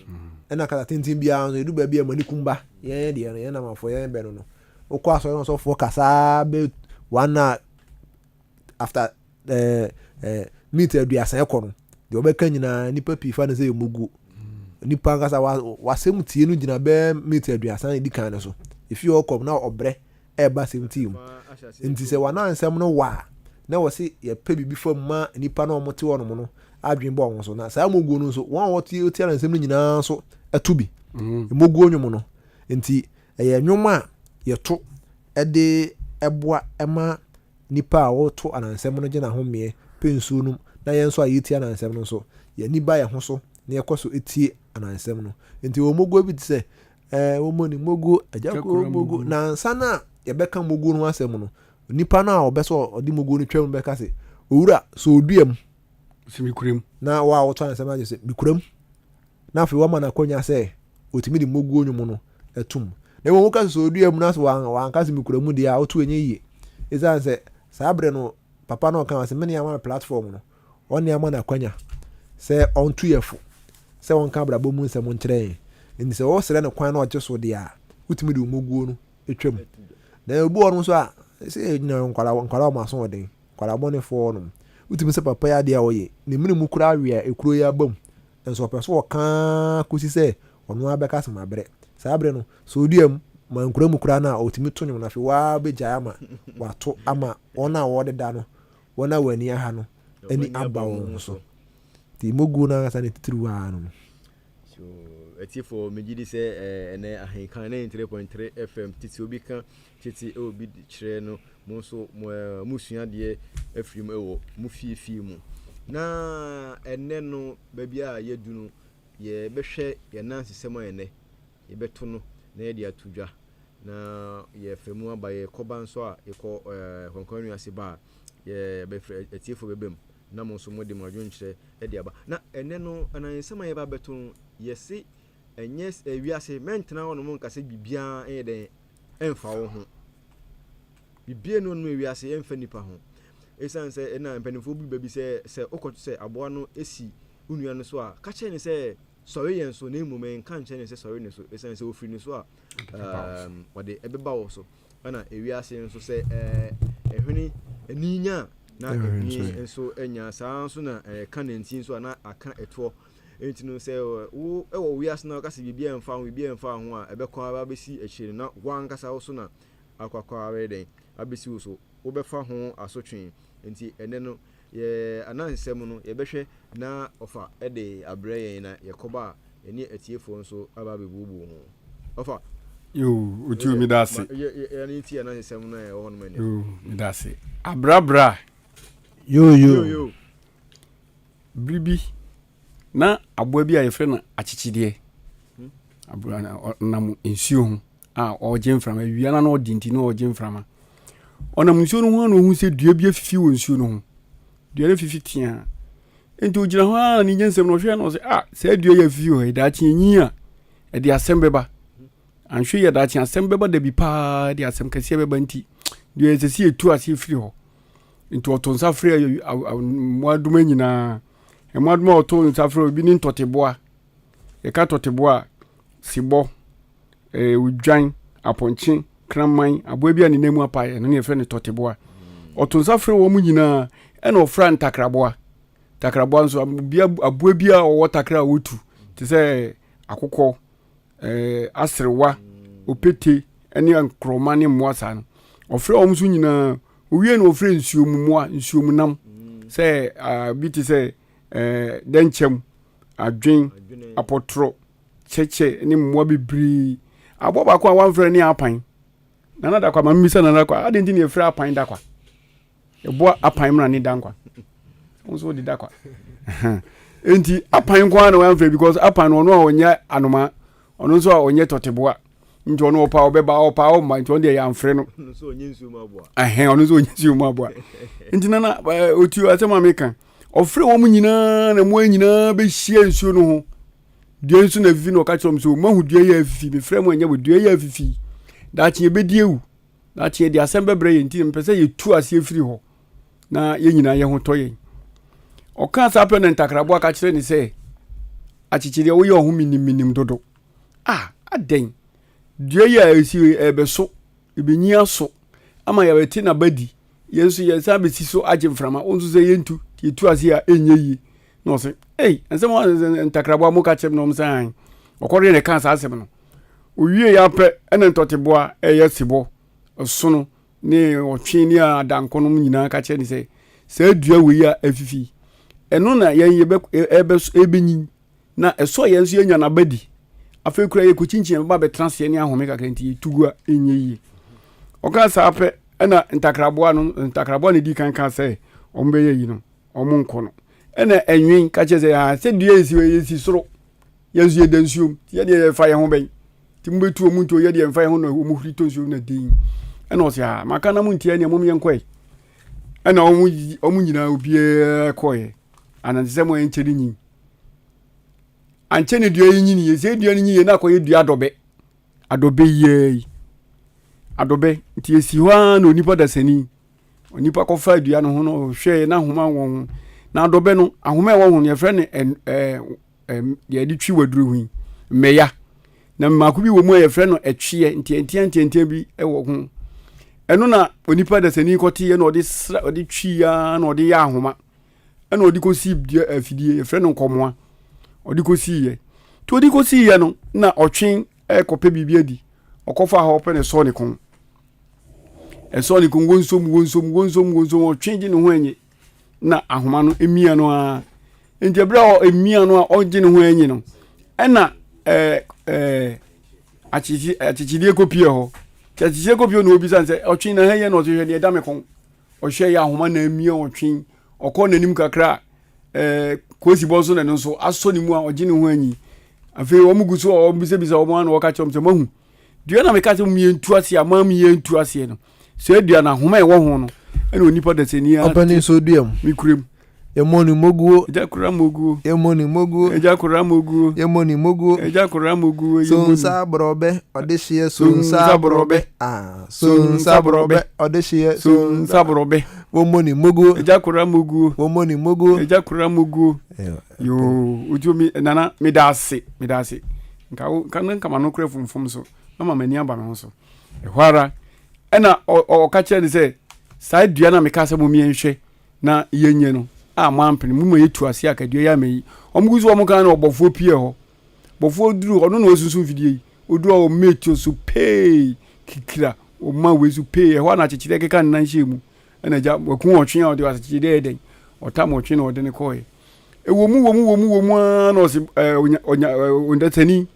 Ɛna kasa tenten biara nso edu baabi a mani kum ba. Yɛn deɛ no yɛn namafoɔ yɛn bɛ no no. Wokɔ asɔre na ɔsɔfoɔ kasa bɛ one hour after ɛɛ ɛɛ minute aduasa ɛkɔ no deɛ ɔbɛka nyinaa nipa pii fa no sɛ emu gu nipa ankasa wa wasɛm tie no gyina bɛɛ minute aduasa edi kan no so efi hɔ kɔm na ɔbrɛ ɛɛba asɛm tie mu nti sɛ wanansɛm no wa a na wɔsi yɛpɛ biribi fam ma nipa na wɔn te hɔ nom no adwene bɔ wɔn so na saa moguo no nso wɔn a wɔte tie anansɛm no nyinaa nso ɛto bi mm. moguo nwom no nti ɛyɛ nwom a yɛto ɛde ɛboa ɛma Nnipa a wɔto anansɛm no gye n'ahomeɛ, pɛ nsuo nom, na yɛn nso a yɛretie anansɛm no nso, yɛn ani ba yɛn ho so na yɛkɔ so tie anansɛm no. Enti wɔn moguo bi te sɛ, ɛɛ, wɔmmɔ ni moguo, agya kuo moguo. Na ansa na yɛbɛka moguo no ho asɛm no, nipa no a ɔbɛ sɛ ɔde moguo no twam no bɛka sɛ, Owura, sɛ odua mu. Sɛ mekura mu. Na wo a woto anansɛm no agye sɛ, mekura mu. na afei wama no akwanya sɛ ɔtumi de moguo nnwom no atum. Na mmom woka sɛ sɛ ɔdua mu na sɛ wanka sɛ mekura mu deɛ a woto ɛnyɛ yie. Ɛsiane sɛ saa berɛ no papa no ɔka sɛ mene ama no platform no, ɔne ama no akwanya sɛ ɔnto yɛ fo, sɛ ɔnka abrabɔ mu nsɛm nkyerɛ yɛn. Nti sɛ wosrɛ no kwan na ɔgye so deɛ a, wotumi de wo moguo no twam. Na obi wɔ hɔ nso a, sɛ yɛnyina nkwadaa nkwadaa wɔn aso ɔden, nkwadaa bɔnefoɔ hɔ nom. Wotumi sɛ papa yi adeɛ a ɔyɛ, ne mene mu koraa we a ekuro yi aba mu. Nso ɔpɛ sɛ ɔka ara kosi sɛ ɔno ara bɛka sɛ mabrɛ. Saa bere no, sɛ odua mu ma nkura mu koraa no a, otumi to nnwom no. Afei waa begyae ama wato ama wɔn a wɔdeda no, wɔn a wɔn ani aha no ani aba wɔn ho so. Nti moguo no ankasa ne titiriw ara no no. So atiefo, megye di sɛ ɛnɛ Ahenkan 93.3 FM tete obi ka tete obi kyerɛ no Mo nso mo eh, mosua adeɛ afiri mu wɔ mo fie fie mu. Na ɛnnɛ no, baabi a yɛadu no, yɛbɛhwɛ yɛn anansesɛm a ɛnnɛ yɛbɛto no na yɛde ato dwa. Na yɛfrɛ mu aba, yɛkɔba nso a, yɛkɔ eh, Kwankwanua ase ba a, yɛbɛfrɛ atiefoɔ bɛba mu na mo nso mode mo adwenkyerɛ de aba. Na ɛnnɛ no, anansesɛm a yɛba abɛto no, yɛse ɛnyɛ eh, wiase, mɛntena hɔnom nka sɛ biribiara ɛnyɛ dɛn ɛmfa wo ho. Biribiara nni hɔnom wɔ wiase ɛmfa nnipa ho. Esiane sɛ ɛna mpanimfoɔ bi ba bi sɛ sɛ wokɔto sɛ aboa no si wo nua no so a, ka kyerɛ no sɛ sɔre yɛn so na mmom nka nkyerɛ no sɛ sɔre ne so. Esiane sɛ ofiri ne so a, ɔde ɛbɛba wo so. Ɛna ewiase nso sɛ ɛhwene ani nya a na ɛhwene nso nya. Saa nso na ɛka nanti nso a na aka ɛtoɔ. Enti no sɛ wo wɔ wiase na woka sɛ biribiara mfa ho, biribiara mfa ho a, ɛbɛkɔ ara bɛsi akyire no na w'ankasa wo so na akɔ akɔ ara bɛyɛ dɛn abɛsi wo so. Wobɛfa ho asotwe. Enti ɛnnɛ no yɛ anansesɛm no yɛbɛhwɛ na ɔfa de abrɛ yɛn na yɛkɔba a yɛne atiefoɔ nso aba abɛbuobuo ho. Ɔfa. Yoo, otu mi da ase. Yɛ yɛ ne ti anansesɛm no a ɛwɔ hɔ nom ɛnnɛ. Yoo, mi da ase. Abrabra. Yoo yoo. Bere bi, na aboa bi a yɛfrɛ no akyekyedeɛ, aboa no ɔnam nsuo ho a ɔregye mframa. Awia no na ɔde nti na ɔregye mframa. Ɔnam nsuo no ho a na ɔhu sɛ dua bi afifi wɔ nsuo no ho. Dua no afifi teaa. Nti ɔgyina hɔ a ne nyansam no ɔhwɛ na ɔsɛ ah saa dua yi afifi wɔ ha yi daakye enyin a ɛde asɛm bɛba. Anhwɛ yi a daakye asɛm bɛba da bi paa de asɛm kɛseɛ bɛba nti dua yi ɛsɛ sɛ yɛtu aseɛ firi hɔ. Nti ɔto nsa frɛ mmoadoma nyinaa. Mmoadoma a ɔto nsa frɛ bi ne ntɔteboa. Yɛka tɔteboa a, sebɔ, eh, odwan, apɔnkye, kraman, aboa bi a ne nan mu apae, ɛno ne yɛfrɛ no tɔteboa. Ɔto nsa frɛ wɔn nyinaa, ɛna ɔfra ntakraboa. Ntakraboa nso, aboa bi a ɔwɔ takra a ɔtu, te sɛ akokɔ, eh, aserewa, opete ne nkorɔma ne mmoa saa no. Ɔfrɛ wɔn nso nyinaa. Owie no ɔfrɛ nsuo mu mmoa, nsuo mu nam sɛ ah, bi te sɛ eh, dɛnkyɛm, adwen, apɔtorɔ, kyɛkyɛ ne mmoa bebree. Aboa baako a wamfrɛ ne apan. Nana Dakwa, ma mmisa Nana Dakwa, adɛn nti na yɛfrɛ apan Dakwa? Ɛboa apan mmra ne dankwa. Wo nso wode dakwa. Enti apan nko ara na wamfrɛ because apan no ɔno a ɔnyɛ anoma, ɔno nso a ɔnyɛ tɔteboa. Nti ɔno ɔpa ɔbɛba ɔpa ɔmma nti ɔno deɛ yɛamfrɛ no. Ɔno nso ɔnyɛ nsuo mu aboa. Ɛhɛn ɔno nso ɔnyɛ nsuo mu aboa. Nti nana otu asɛm a meka. Ɔfrɛ wɔn nyinaa na mmoa nyinaa bɛhyia nsuo no ho. Dua nso na afifi na ɔka kyerɛ wɔn sɛ moahu dua yi afifi mefrɛ mo ɛnyɛ wɔ dua yi afifi. Daakye yɛbɛdi awu. Daakye yɛde asɛm bɛbrɛ yɛn nti mepɛ sɛ yɛtu aseɛ firi hɔ na yɛn nyinaa yɛn ho tɔ yɛn. Ɔkaa saa pɛ na ntakraboa ka kyerɛ ne sɛ akyekyedeɛ woyɛ ɔho menim menim dodo. Ah, adɛn? Dua yi a ɛsi ɛbɛso, ɛbɛnyi aso ama yɛabɛte n'aba di. Yɛn nso yɛn san bɛsi so agye mframa. Wo nso sɛ yɛntu, yɛtu ase a ɛnyɛ yie. Na ɔse, ei, nsɛm a ntakraboa mo ka kyerɛ me na ɔmo sɛ an. Ɔkɔdeɛ na ɛkaa saa asɛm no. Owiei ara pɛ na ntɔteboa a ɛyɛ sebɔ, ɔsono, ne ɔtwe ne adanko nom nyinaa ka kyerɛ no sɛ, Saa dua wei a afifi yi, ɛno na yɛn yɛbɛ ɛbɛnyin na ɛsɔ yɛn nso yɛnya n'aba di. Afei koraa yɛkɔkyinkyin yɛbɛba abɛtena aseɛ ne ahome kakra nti yɛtu gu a ɛnyɛ yie. Ɔkaa saa pɛ ɛna ntakraboa no ntakraboa na ɛdi kan kaa sɛ wɔn bɛyɛ yi no wɔn nkɔ no ɛna ɛnwen ka kyerɛ sɛ ah sɛ dua yɛsi yɛsi soro Yɛn nso yɛda nsuom, nti yɛdeɛ yɛmfa yɛn ho bɛn. Nti mobɛtu ɔmo ntuo, yɛdeɛ yɛmfa yɛn ho na ɔmo huri tɔ nsuom na den. Ɛna ɔse ah, maka na montie ɛneɛ mom yɛnkɔe. Ɛna ɔmo ɔmo nyinaa obiara kɔeɛ. Anansesɛm a ɛnkyɛ ne nyin. Ankyɛ ne dua yi nyini yɛ, sɛ dua no nyin yɛ na akɔyɛ dua adɔbɛ. Adɔbɛ yiaa yi. Adɔbɛ, nti esi hɔ ara na onipa dasani. Onipa kɔfaa dua no ho no ɔhwɛɛ na ahoma wɔ ho. Na adɔbɛ no, ahoma ɛwɔ ho no yɛfrɛ no ɛɛ deɛ yɛde twi waduro ho yi, mmɛya. Na mmaako bi wɔ mu a yɛfrɛ no ɛtweɛ, ntiantia ntiantia bi wɔ ho. Ɛno na onipa dasani kɔteeɛ na ɔde sra ɔde twi ara na ɔde yɛ ahoma. Ɛna ɔde kɔsii dua afidie yɛfrɛ no nkɔmoa. Ɔde kɔsiiɛ. Nti ɔde kɔsiiɛ no na ɔtwe ɛrekɔpɛ biribi adi. Ɔkɔfa hɔ pɛ na ɛsɔɔ ne kɔn. Ɛsɔɔ ne kɔn wonsom wonsom wonsom wonsom ɔtwe gye ne ho anyi. na ahoma no emia no ara nti ebere a emia no a ɔgye ne ho anyi no ɛna ɛɛ ɛɛ akyekye akyekyedeɛ kɔpie hɔ nti akyekyedeɛ kɔpie na obisa sɛ ɔtwe na ha yɛ na ɔhwehwɛ deɛ ɛda me kɔn ɔhwɛ yɛ ahoma na emia ɔtwe ɔkɔ n'anim kakra ɛɛ kosi bɔ nso na ɛno nso asɔ ne mu a ɔgye ne ho anyi afei wɔn gu so a wɔn bisabisa wɔn ano wɔka kyerɛ wɔn sɛ mahu dua na meka sɛ mmiɛntu aseɛ ama mmiɛntu aseɛ no Saa dua no ahoma a ɛwɔ ho no ɛna onipa dasani ara Ɔpɛni nso dua mu. Me kura mu. Yɛmmɔ ne moguo. Agya kora moguo. Yɛmmɔ ne moguo. Agya kora moguo. Yɛmmɔ ne moguo. Agya kora moguo. So nsa borɔbɛ ɔde hyeɛ so nsa borɔbɛ. Ah so nsa borɔbɛ ɔde hyeɛ so nsa borɔbɛ. Wɔmmɔ ne moguo. Agya kora moguo. Wɔmmɔ ne moguo. Agya kora moguo. Yoo otuo mi nana meda ase meda ase nka wo nka nka ma no kora fomfom so na ma m'ani aba me ho so ɛhɔ ara Ɛna ɔka kyerɛ no sɛ, saa dua no a mekaa sɛ mom yɛnhwɛ na yɛnyɛ no, A moampene, mo ma yɛtu ase a kadua yi ama yi. Wɔn gu so wɔn kan na ɔbɔfoɔ pie hɔ. Bɔfoɔ duru hɔ, ɔno na wasusu mfidie yi. Ɔduru hɔ, ɔma etuo so pee, kikira, ɔma wei so pee. Ɛhɔ a na akyekyedeɛ keka ne nan hyɛɛ mu. Ɛna agya, waku ɔtwe a ɔde akyekyedeɛ yɛ dɛn? Ɔtam ɔtwe na ɔde no kɔɔɛ. Ɛwɔ mu, wɔ mu, wɔ mu, wɔ mu ara na ɔse, ɛɛ, ɔnya, ɔnya, ɛɛ, ɔndasani.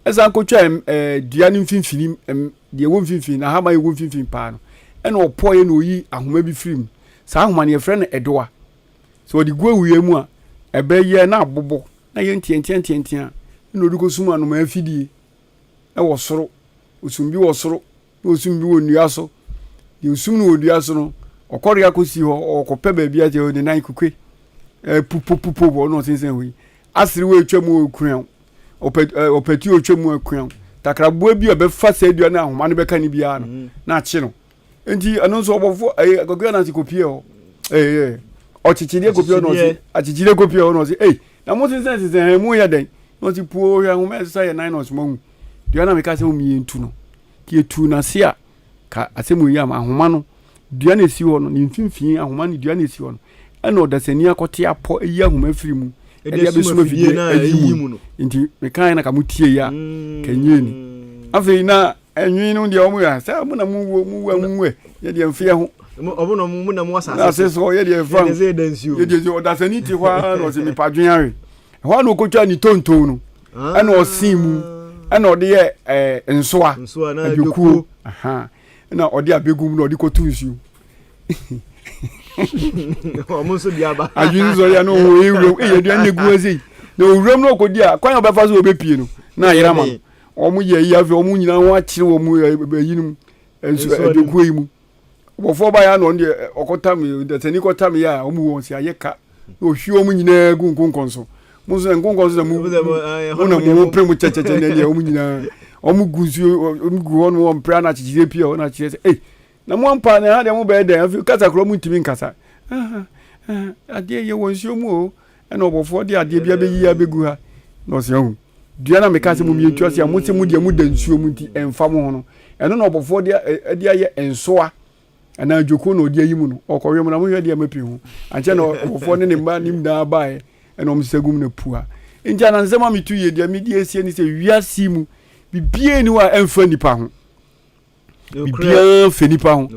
Ɛsan kɔtwa ɛɛ, dua no mfimfini, ɛm, deɛ ɛwɔ mfimfini, n'ahaban a ɛwɔ mfimfini paa no, ɛna ɔpɔeɛ na ɔyi ahoma bi firi mu. Saa ahoma no yɛfrɛ no ɛdoa. Sɛ ɔde gu awia mu a, ɛbɛyɛ na abobɔ na yɛ nteanteanteantea na ɔde kɔsum anomaa afidie wɔ soro. Ɔsum bi wɔ soro na ɔsum bi wɔ nnua so. Deɛ ɔsum no wɔ dua so no, ɔkɔre akɔsi hɔ, ɔkɔpɛ baabi akyɛ ne nan kukue pupopupo wɔ na ɔsensɛn hɔ yi. Asere wɔ atwa mu ɔkura ɔpɛtu ɔtwa mu akua takraboa bi a ɔbɛfa saa dua no ahoma no bɛka no biara no mm. na akye no nti ɛno nso ɔbɔfo ɛyɛ akɔkua na ase kɔpie hɔ ɛyɛ ɔkyekyedeɛ kɔpie hɔ na ɔse akyekyedeɛ kɔpie hɔ na ɔse ei na mo sensɛn sensɛn hɛn mu yɛ dɛn na ɔse puo hwɛ ahoma ɛsesa yɛ nan na ɔse mo ahu dua na meka sɛ mo mmiɛntu no nti yɛtu n'ase a Ka asɛm wei ama ahoma no, dua na esi hɔ no, ne mfimfini ahoma ne dua na esi hɔ no, ɛna ɔdasani akɔte apɔ ayi ahoma afiri mu ɛde abɛsum afidie ayi mu no. Nti mekae na ka mo tie yi a, ka nyɛ ni. Afei na ɛnwen no deɛ wɔn yɛ sɛ mo na mo wuo mo wu a mo wu ɛ yɛ deɛ mfeɛ ho. Ɔmo na mo na mo asase so yɛ deɛ ɛfa ho yɛ deɛ ɔdasani te hɔ ara na ɔsɛ nipa dwen awe. Ɛhɔ ara na ɔkɔtwa ne tonton no. ɛna ɔsee mu ɛna ɔde yɛ ɛɛ nsoa adwokuo ɛna ɔde abegu mu na ɔde kɔto nsuo. Wɔn nso di aba. Adwene nso yɛ no wɔn ewuram eyi aduane na egu ase yi na owuram na ɔkɔdi a kwan a ɔbɛfa so ɔbɛpie no na ayera ma no wɔn yɛ yi afei wɔn nyinaa ho akyere wɔn ɛyi no mu nso adwokuo yi mu. Ɔbɔfoɔ baeɛ a na ɔno deɛ ɔkɔtam dasani kɔtam yɛ a wɔn wɔn si ayɛ ka na ɔhwie wɔn nyinaa gu nkonkɔn so mo nso nkonkɔn so na mo mo na mo pere mo kyɛkyɛkyɛ na deɛ wɔn nyinaa wɔn gu nsuo wɔn gu hɔ no wɔn pere ana akyekyere pie hɔ na akyerɛ sɛ ei na mo ampa na ha deɛ mo bɛyɛ dɛn afei kasa korɔ mo ntumi nkasa adeɛ yɛ wɔ nsuo mu o ɛna ɔbɔfoɔ de adeɛ bi abɛyi abɛgu ha na ɔsɛ ɔho dua na meka sɛ mo mmiɛntu ase a mo sɛ mo deɛ mo da nsuo mu nti ɛmfa mo ho no ɛno na ɔbɔfoɔ de de ayɛ nsoa anaa dwoko na ɔde ayi mu no ɔkɔhwɛ mu na mohwɛ deɛ mapi ho ankyɛ na ɔbɔfoɔ ne ne mma ne nyinaa baeɛ ɛna ɔmo sɛ gum na pua nti anansɛm a metu yie deɛ mede asie ne sɛ wiase mu biribiara ni hɔ a ɛmfa nipa ho Biribiara fɛ nipa ho.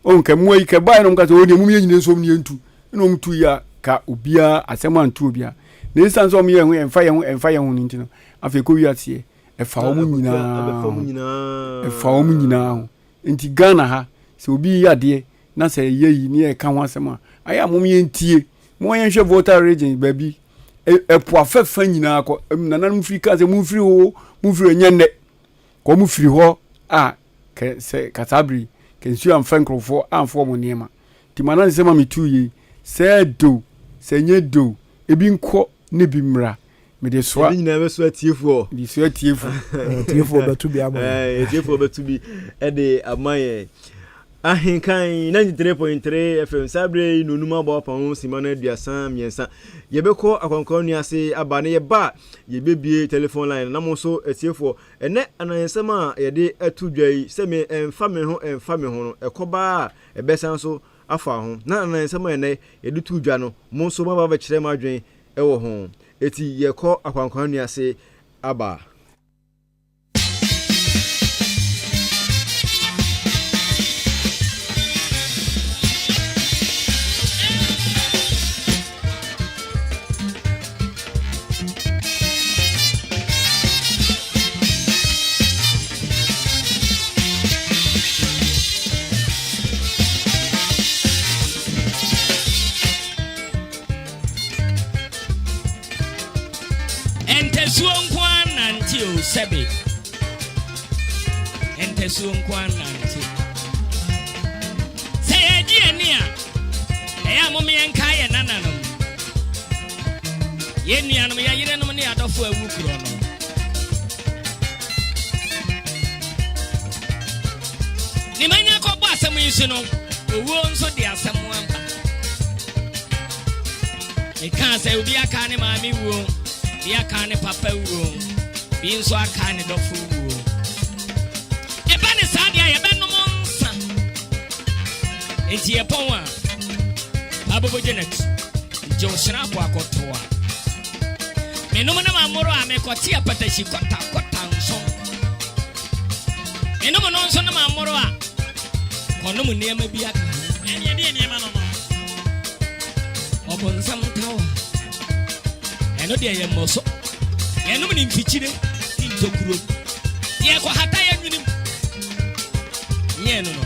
Ɔn kɛ mmoa yi kɛ baeɛ na ɔmo ka sɛ ɔdeɛ mom yɛ nyina nso ɔmo yɛ ntu ɛna ɔmo tu yi a ka obiara asɛm anto obiara na esan sɛ ɔmo yɛ ho ɛnfa yɛ ho ɛnfa yɛ ho no nti no afei kɔ wiaseɛ ɛfa wɔn nyinaa ho ɛfa wɔn nyinaa ho nti Ghana ha sɛ obi yɛ adeɛ na sɛ ɛyɛ yi ne yɛ ka ho asɛm a ayɛ a mom yɛ ntie mo yɛn hwɛ Volta region baabi ɛpo afɛfa nyinaa kɔ nananom firi ka sɛ mo mfiri hɔ mo mfiri hɔ nyɛ nnɛ Kɔ wɔn firi hɔ a kɛ sɛ ka saa bere yi kɛ nsuo amfa nkurɔfoɔ amfa wɔn nneɛma nti ma anansesɛm a metuu yei sɛ ɛdoo sɛ ɛnyɛ doo ebi nkɔ ne bi mmra mede soa Yɛde nyinaa bɛsoa atiefoɔ. Mede soa atiefoɔ. Atiefoɔ bɛto bi ama yɛn. Atiefoɔ bɛto bi de ama yɛn. Ahenkan 93.3 FM saa berɛ yi nonum abɔ apam ho sima no 33. Yɛbɛkɔ akwankwa nua ase aba na yɛba a yɛbɛbie telephone line na mo nso atiefoɔ ɛnɛ anansɛm a yɛde ato dwa yi sɛ me ɛmfa me ho ɛmfa me ho no ɛkɔba a ɛbɛsan so afa ho na anansɛm a ɛnɛ yɛde to dwa no mo nso moaba bɛkyerɛ mo adwene ɛwɔ ho. Eti yɛkɔ akwankwa nua ase aba. Ntasuo nko ara nante o sɛbe. Ntasuo nko ara nante. Sɛ yɛgye yɛn ani a, ɛyɛ a mom yɛnkae yɛn nananom, yɛn nuanom, yɛn yerenom ne adɔfo a awu korɔ no. Ne manya kɔbɔ asɛm yi so no, owuo nso de asɛm aba. Mekaa sɛ obi aka ne maame wuo, bi aka ne papa wuo, bi nso aka ne dɔfo wuo. Ɛba ne saa deɛ a yɛbɛnom nsa. Enti yɛpɔn a, Abobo Janet, Megye wo hyena akɔ akɔto a. Menom na mammoro a mekɔte apatahyi kɔta kɔta nson. Menom no nso na mammoro a kɔnom nneɛma bi aka ho. Ɛne ɛdeɛ nneɛma no no. Ɔbonsam tawa. Ɛno deɛ yɛ mmɔ so. Yɛnom ne mfikyire ne ntokuro. Yɛkɔhata yɛn nwenem. Nyɛ no no.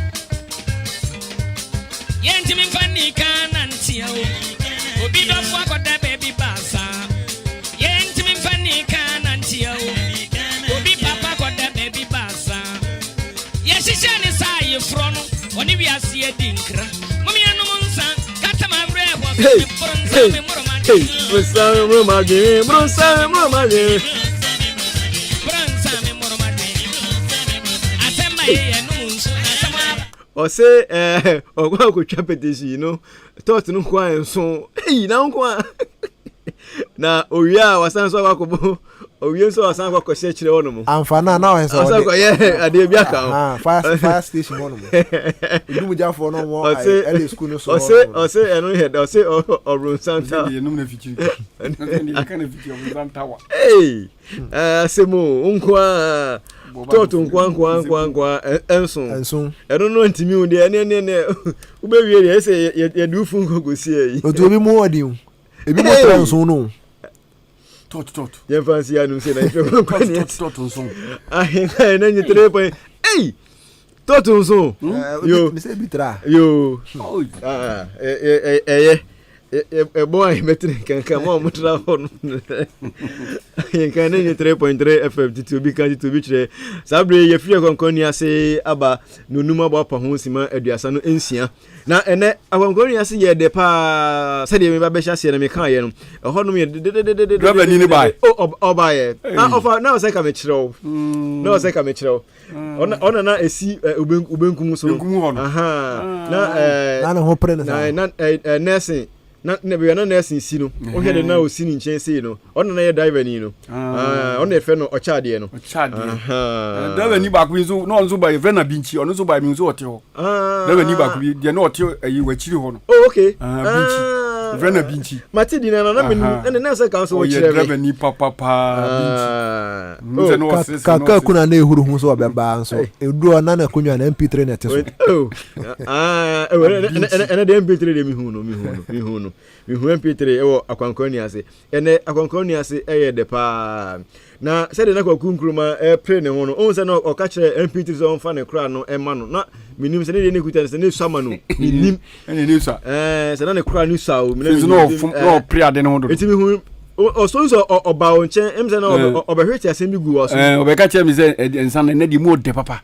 Yɛntumi mfa nni kan nanteɛ o. Obi dɔfo akɔda baabi baasa. Yɛntumi mfa nni kan nanteɛ o. Obi papa akɔda baabi baasa. Yɛhyehyɛ ne saa ayeforɔ no, ɔne wiase adi nkra. Mom yɛnom nsa, kata m'awerɛ hɔ sɛ Hey, meboro nsa hey, memmoro hey, m'adwene. bro nsa memmoro m'adwene, bro nsa memmoro m'adwene. Boro nsa memmoro m'adwene. Asɛm ba yɛ yɛnom nsu, asɛm aba. Ɔse ɛɛ ɔkɔ akɔtwa petition no tɔɔt no nko a nso eyi na nko a na owie a wasan so akɔ akɔbɔ owie nso wasan akɔ akɔhyɛ kyerɛ hɔ nom. Anfa na na ɔyɛ sɛ ɔde akɔyɛ adeɛ bi aka ho. Fire fire station hɔ nom. Odumgyafoɔ no wɔ ɛlɛ sukuu no so. Ɔse ɔse ɛno yɛ dɛ ɔse ɔbronsam tawa. Ɔse deɛ enum na fikyiri. Ɔse deɛ yɛka na fikyiri ɔbronsam tawa. Ee. Asɛm o, nko a tɔɔto nko nko nko nko ɛnso. Ɛnso. Ɛno no ntumi wo deɛ ɛne ɛne ɛne wobɛwie deɛ ɛsɛ yɛde wo fun kɔkɔsi ayi. Otu obi mu ɔden o. Ebi mu tra nso no. Tɔɔto tɔɔto. Yɛmfa nsi anum sɛ na yɛhwɛ kɔ ne. Tɔɔto tɔɔto nso. Ahenka yɛ na nye tere pɔn. Ei! Tɔɔto nso. Yo. Mesɛ bi tra. Yo. Ɛyɛ. Ɛbɔ a yɛbɛtene nkanka ma ɔmo tra hɔ no. Yɛnka ne nye 3.3 FM titi obi ka titi obi kyerɛ. Saa bere yɛfiri akɔnkɔnni ase aba no num abɔ apa ho nsima aduasa no nsia. Na ɛnɛ akɔnkɔnni ase yɛ dɛ paa sɛdeɛ meba bɛhyɛ aseɛ no meka yɛ no. Ɛhɔ nom yɛ dedededede. Driver ni ne bae. O ɔbaeɛ. Na ɔfa na ɔsɛ ka mekyerɛ wo. Na ɔsɛ ka mekyerɛ wo. Ɔna na esi obenkum so no. Benkum hɔ no. Na ɛɛ. Na ne ho pere ne saa. Na ɛɛ nursing na na baabi a na nursing si no. Wohwɛ de na osi ne nkyɛn sei no. Ɔna na yɛ driver ni no. Ɔna yɛfrɛ no ɔkyɛ adeɛ no. Ɔkyɛ adeɛ. Driver ni baako bi nso na ɔno nso ba yɛfrɛ no Abinkyi ɔno nso ba mi nso ɔte hɔ. Driver ni baako bi deɛ na ɔte ɛyi w'akyiri hɔ no. Oh okay. Abinkyi yɛfrɛ no Abinkyi. Mate di na na na menim ɛna na sɛ kan so wɔkyerɛ me. Ɔyɛ driver ni papapaa Abinkyi. Kaka kuna na ehuru ho sɛ ɔbɛba nso edu hɔ na n'akonnwa na MP3 na ɛte so. Ɛnɛ deɛ MP3 deɛ mehu no mehu no mehu no mehu MP3 ɛwɔ akwankwanni ase ɛnɛ akwankwanni ase ɛyɛ dɛ paa na sɛdeɛ na Kwaku Nkrumah ɛpere ne ho no ɔhu sɛ na ɔka kyerɛ MP3 sɛ ɔmfa ne kora no ɛma no na menim sɛ ne deɛ ne kuta no sɛ ne sua ma no menim ɛne ne sua ɛɛ sɛ na ne kora ne sua o menim na ɔpere ade ne ho dodo ɛti mehu ɔsɔ nso ɔba wo nkyɛn ɛm sɛ na ɔbɛhwɛ ti asɛm bi gu wɔ so ɔbɛka kyerɛ me sɛ nsa no ɛnɛ deɛ mu ɔdɛ papa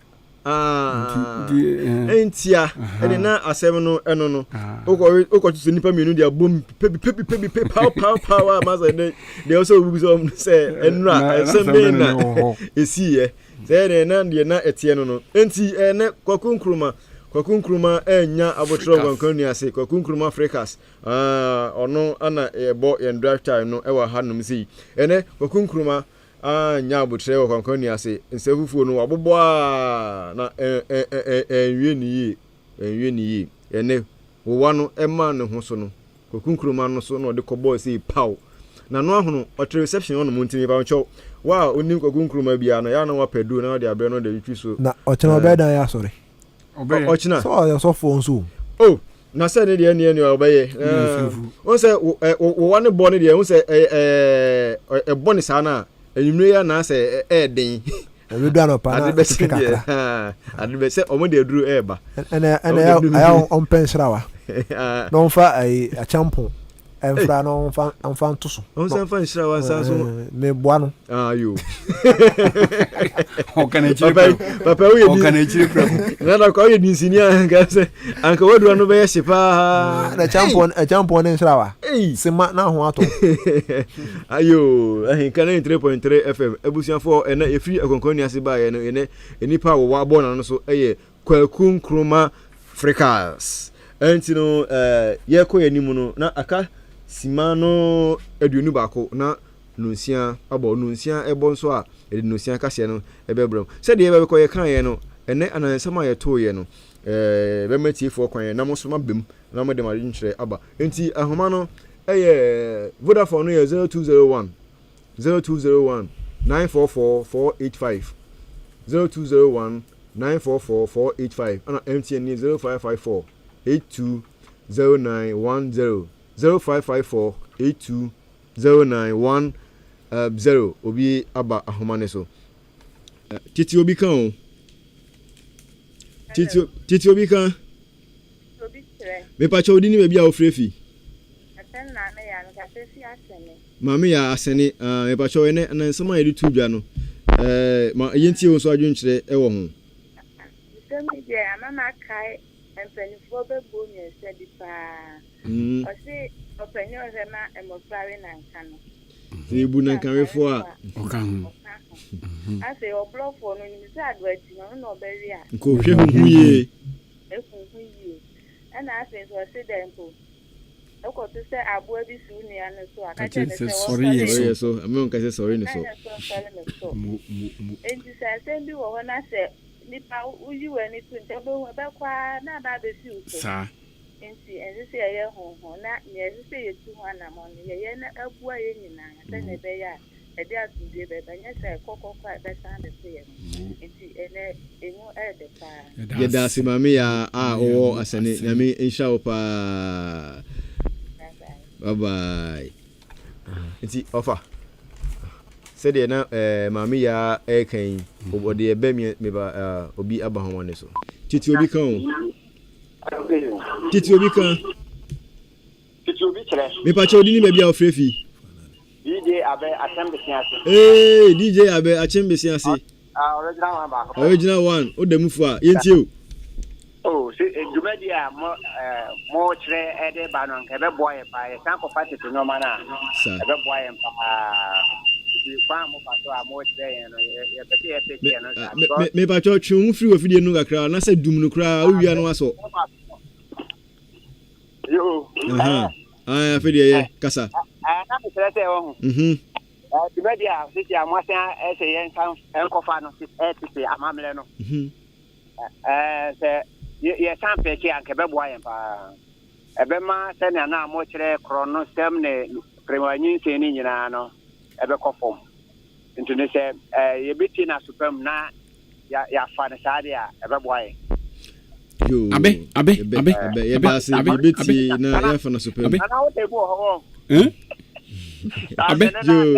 ntia ɛde na asɛm no ɛno no wokɔto sɛ nnipa mmienu de abom pebi pebi pebi pe paw paw paw a masa ɛnɛ deɛ ɔsɛ obi sɛ ɔm sɛ ɛnura ɛsɛm bɛn na ɛsiiɛ sɛ ɛdeɛ na deɛ na ɛteɛ no no enti ɛnɛ Kwaku Nkrumah Kwaku Nkrumah ɛnya abotrɛ nkwankwan nua ase Kwaku Nkrumah Frekas Ah, ɔno ana yɛbɔ yɛn drive time no wɔ ha nom sei. Ɛnɛ, Kwaku Nkrumah annya abotrɛ wɔ Kwankwanni ase. Nsa fufuo no, wabobɔ a na ɛnwie ne yie. Ɛnwie ne yie. Ɛnɛ, wowa no ɛma ne ho so no, Kwaku Nkrumah no so na ɔde kɔbɔɔ sei paw. N'ano ahono, ɔte reception hɔ nom nti mepa wo kyɛw. Wo a wonim Kwaku Nkrumah biara no, yɛ a na wapɛ aduro na wode abrɛ no de atwitwi so. Na ɔkyena ɔbɛyɛ dan yɛ asɔre. Ɔkyena. Sɛ ɔyɛ ɔsɔfoɔ nso o. Oh, na sɛ ne deɛ neɛ neɛ ɔbɛyɛ. Wɔn sɛ wɔwa ne bɔ ne deɛ wɔn sɛ ɛɛ ɛbɔ ne saa na enyimire yɛ na sɛ ɛɛden. Ɛbɛdu anɔpa na ɛtwitwi kakra. Ade bɛ sɛ wɔn de aduro ɛɛba. Ɛnɛ ɛnɛ ɛyɛ ɔmpɛ nsrawa na ɔnfa ɛyi akyɛnpo. Ɛmfra no ɔmfa ɔmfa nto so. Ɔnsa mfa nhyira wa nsa so. Meboa no. Ah yo. Ɔka n'akyiri prɛko. Papa woyɛ di. Ɔka n'akyiri prɛko. Na na kwa woyɛ dinsini a anka sɛ anka wadura no bɛyɛ hye paa. Na ɛkyɛmpɔn ɛkyɛmpɔn ne nhyira wa. Sema na ho atɔ. Ayo ahinka 93.3 FM abusuafoɔ ɛnɛ yɛfiri akɔnkɔn ase baeɛ no ɛnɛ nnipa a wɔwɔ abɔ n'ano so ɛyɛ Kwaku Nkrumah Fricas. Ɛnti no yɛrekɔ yɛn anim no, na aka sima no 21 na nonsia abɔ. Nonsia ɛbɔ nso a, yɛde nonsia kaseɛ no ɛbɛbrɛ mo. Sɛdeɛ yɛbɛkɔ yɛkaeɛ no, ɛnɛ anansɛm a yɛtooeɛ no, yɛbɛma atiefoɔ kwan na mo nso moaba mu na mode mo adwenkyerɛ aba. Enti ahoma no Ɛyɛ Vodafone no yɛ 0201 0201 944 485 0201 944 485 ɛna MTN ne 0554 82 0910 0554 82 0910 obi aba ahoma ne so. Titi obi ka o. Titi titi obi ka. Obi kyerɛ. Mepakyɛ wo din ne baabi a wofrɛ fi. Ɛfɛ no Maame Yaa, mekasa fi Asene. Maame Yaa Asene, ah, mepakyɛ wo ɛnɛ na nsɛm a yɛde to dwa no, eh, ma yɛntie wo nso adwenkyerɛ ɛwɔ ho. Nsɛm yi deɛ ama makae mpanimfoɔ bɛbuo mmiɛnsa bi paa. Ɔse ɔpanin a ɔhwɛ ma mmɔfra we nanka no. Sɛ yɛbu nankawefoɔ a. Ɔka ho. Ɔka ho. Afei ɔblɔfoɔ no ɔnim sɛ adoa ti no ɔno na ɔbɛwe a. Nka ɔhwɛ ho hu yie. Ehu ho yie. Ɛna afei nso ɔse dɛn mpo, wokɔto sɛ aboa bi si wo nua no so a, ka kyerɛ no sɛ sɔre yɛ so. Sɔre yɛ so. Ɛmɛ nka sɛ sɔre ne so. Ɛka sɛ sɔre ne so. Mo, mo, mo. Enti sɛ asɛm bi wɔ hɔ na sɛ nipa woyi w'ani to nkyɛn wobɛhu ɛbɛkɔ ara na aba abɛsi wo so. Saa. Enti ɛnsɛ sɛ yɛyɛ honhon na nea ɛsɛ sɛ yɛtu ho anammɔn no yɛyɛ na aboa yɛn nyinaa sɛnea ɛbɛyɛ a ɛde asomdwoe bɛba, nyɛ sɛ ɛkɔkɔkɔ a ɛbɛsan abɛto yɛn ho. Enti ɛnnɛ, emu yɛ dɛ paa. Yɛda ase Maame Yaa a ɔwɔ Asane. Nyame nhyira wo paa. Bye bye. Bye bye. Nti ɔfa sɛdeɛ na eh, Maame Yaa ɛreka yi, ɔde ɛbɛ mi meba eh, obi aba homa ne so. Titi obi ka o. Titi obi ka. Titi obi kyerɛ. Mepakyɛ wo din ne baabi a wofrɛ fi. DJ Abɛ Akyem Bese ase. Eeii DJ Abɛ Akyem Bese ase. Ah original one baako pɛ. Original one, wo da mu fo a, yɛntie o. Oh, se eh, dwumadi a mo eh, mo kyerɛ ɛde ba no nka ɛbɛboa yɛn paa. Yɛsan kɔfa tete nneɛma no a, ɛbɛboa yɛn paa. Nti kwan a mofa so a mo kyerɛ yɛn no, yɛpɛ sɛ yɛpɛ kyerɛ no saa. Mepakyɛ twe wo ho firi w'afidie no kakra, na sɛ dum no koraa, wowia no asɔ. Yoo. Ayi afei deɛ yɛ kasa. Ɛɛ na mesrɛ sɛ wɔho. Mhm. Ɛɛ dwumadi a sisi a moasan ɛsɛ yɛn nsa nkɔfa no ɛtete amammerɛ no. Mhm. Ɛɛ sɛ yɛsan pɛkyi a nka ɛbɛboa yɛn paa. Ɛbɛma sɛnea na mokyerɛ korɔnosɛm ne pere-wanyinsɛn no nyinaa no ɛbɛkɔ fam. Nti no sɛ yɛbɛtie no aso pa mu na yɛafa no saa deɛ a, ɛbɛboa yɛn. Yoo, Abe, abe, yɛbɛ, abe, abe, yɛda abe, ase, abe, abe. yɛbɛtie na yɛafa no so pa mu. Abe. Nana wo de bi wɔ hɔ wɔ. Eh? Abe. Yoo,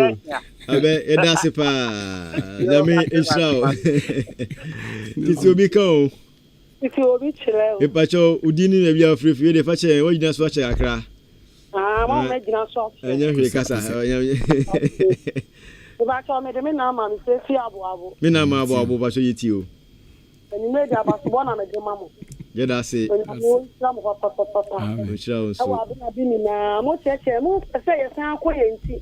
abe, yɛda ase paa. Nyame nhyira wo. Titi obi ka o. Titi obi kyerɛ o. Mepakyɛ wo din ne baabi a wofiri fi, wei deɛ fa kyɛ yɛn, woagyina so akyɛ kakra. Ah, mo ma gyina so akyɛ. Ɛnyɛ hwee kasa. Mepakyɛ mede me na ama me sɛ fi aboabo. Me na ama aboabo, pakyɛ yɛ ti o. Anwummerɛ de abasobɔ na mede ma mo. Yɛda ase. Onyame ɔnhyira mo papapapa. Ɔnhyira wo nso. Ɛwɔ ade ade nyinaa. Mo kyerɛkyerɛ mo pɛ sɛ yɛsan akɔ yɛn ti.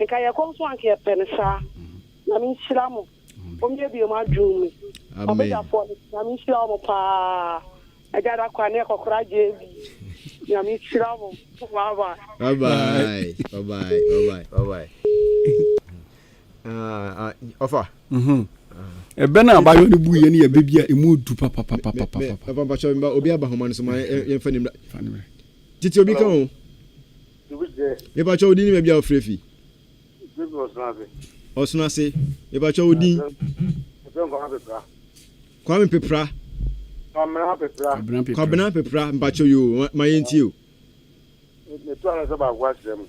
Nka yɛkɔ nso anka yɛpɛ no saa. Nyame nhyira mo. Ɔmmiebie mo adwene mu. Amen. Ɔbɛgyafoɔ no Nyame nhyira mo paa. Agya da kwa ne ɛkɔkora JB. Nyame nhyira mo. Bye bye. Bye bye. Bye bye. Bye bye. Bye bye. Ah, ah, ɔfa. Mhm. Ɛbɛ no a abayewa no buiɛ no yɛ bɛ bi a ɛmu du papapapapapa. Papa mpakyɛ mba obi aba homa no so ma yɛmfa ne mmra. Fa ne mmra. Titi obi ka o. Mepakyɛ wo din ne baabi a wofrɛ fi. Ɔsono ase. Mepakyɛ wo din. Kwame Pepra. Kwabena Pepra. Kwabena Pepra mpakyɛ yoo ma yɛntie o. Meto ara sɛ baako akyerɛ mo.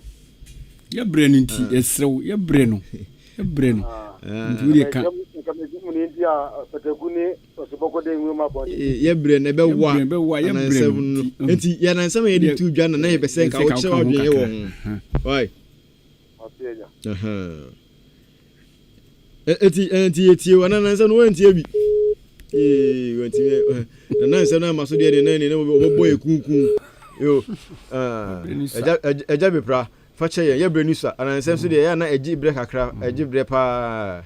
Yɛbrɛ no nti yɛsrɛ wo yɛbrɛ no yɛbrɛ no nti wo deɛ ka. Nka medi mu ne nti a pataku ne ɔsebɔkɔ dɛ nwuram abɔnten. Yɛbrɛ no ɛbɛwa ɛbɛwa yɛbrɛ no anansɛm no nti yɛ anansɛm a yɛde tu dwa no na yɛpɛ sɛ nka wokyerɛ w'adwene wɔ ho. Why? Eti enti yɛtie o anaa nansɛm no wɔntie bi. Ee wɔntumi na nansɛm no ama so deɛ deɛ nan ne na wɔbɛbɔ yɛ kunkun. Yo ɛgya ɛgya bepra fa kyɛ yɛn yɛbrɛ ni sua anansɛm so deɛ yɛ ana ɛgye brɛ kakra ɛgye brɛ paa.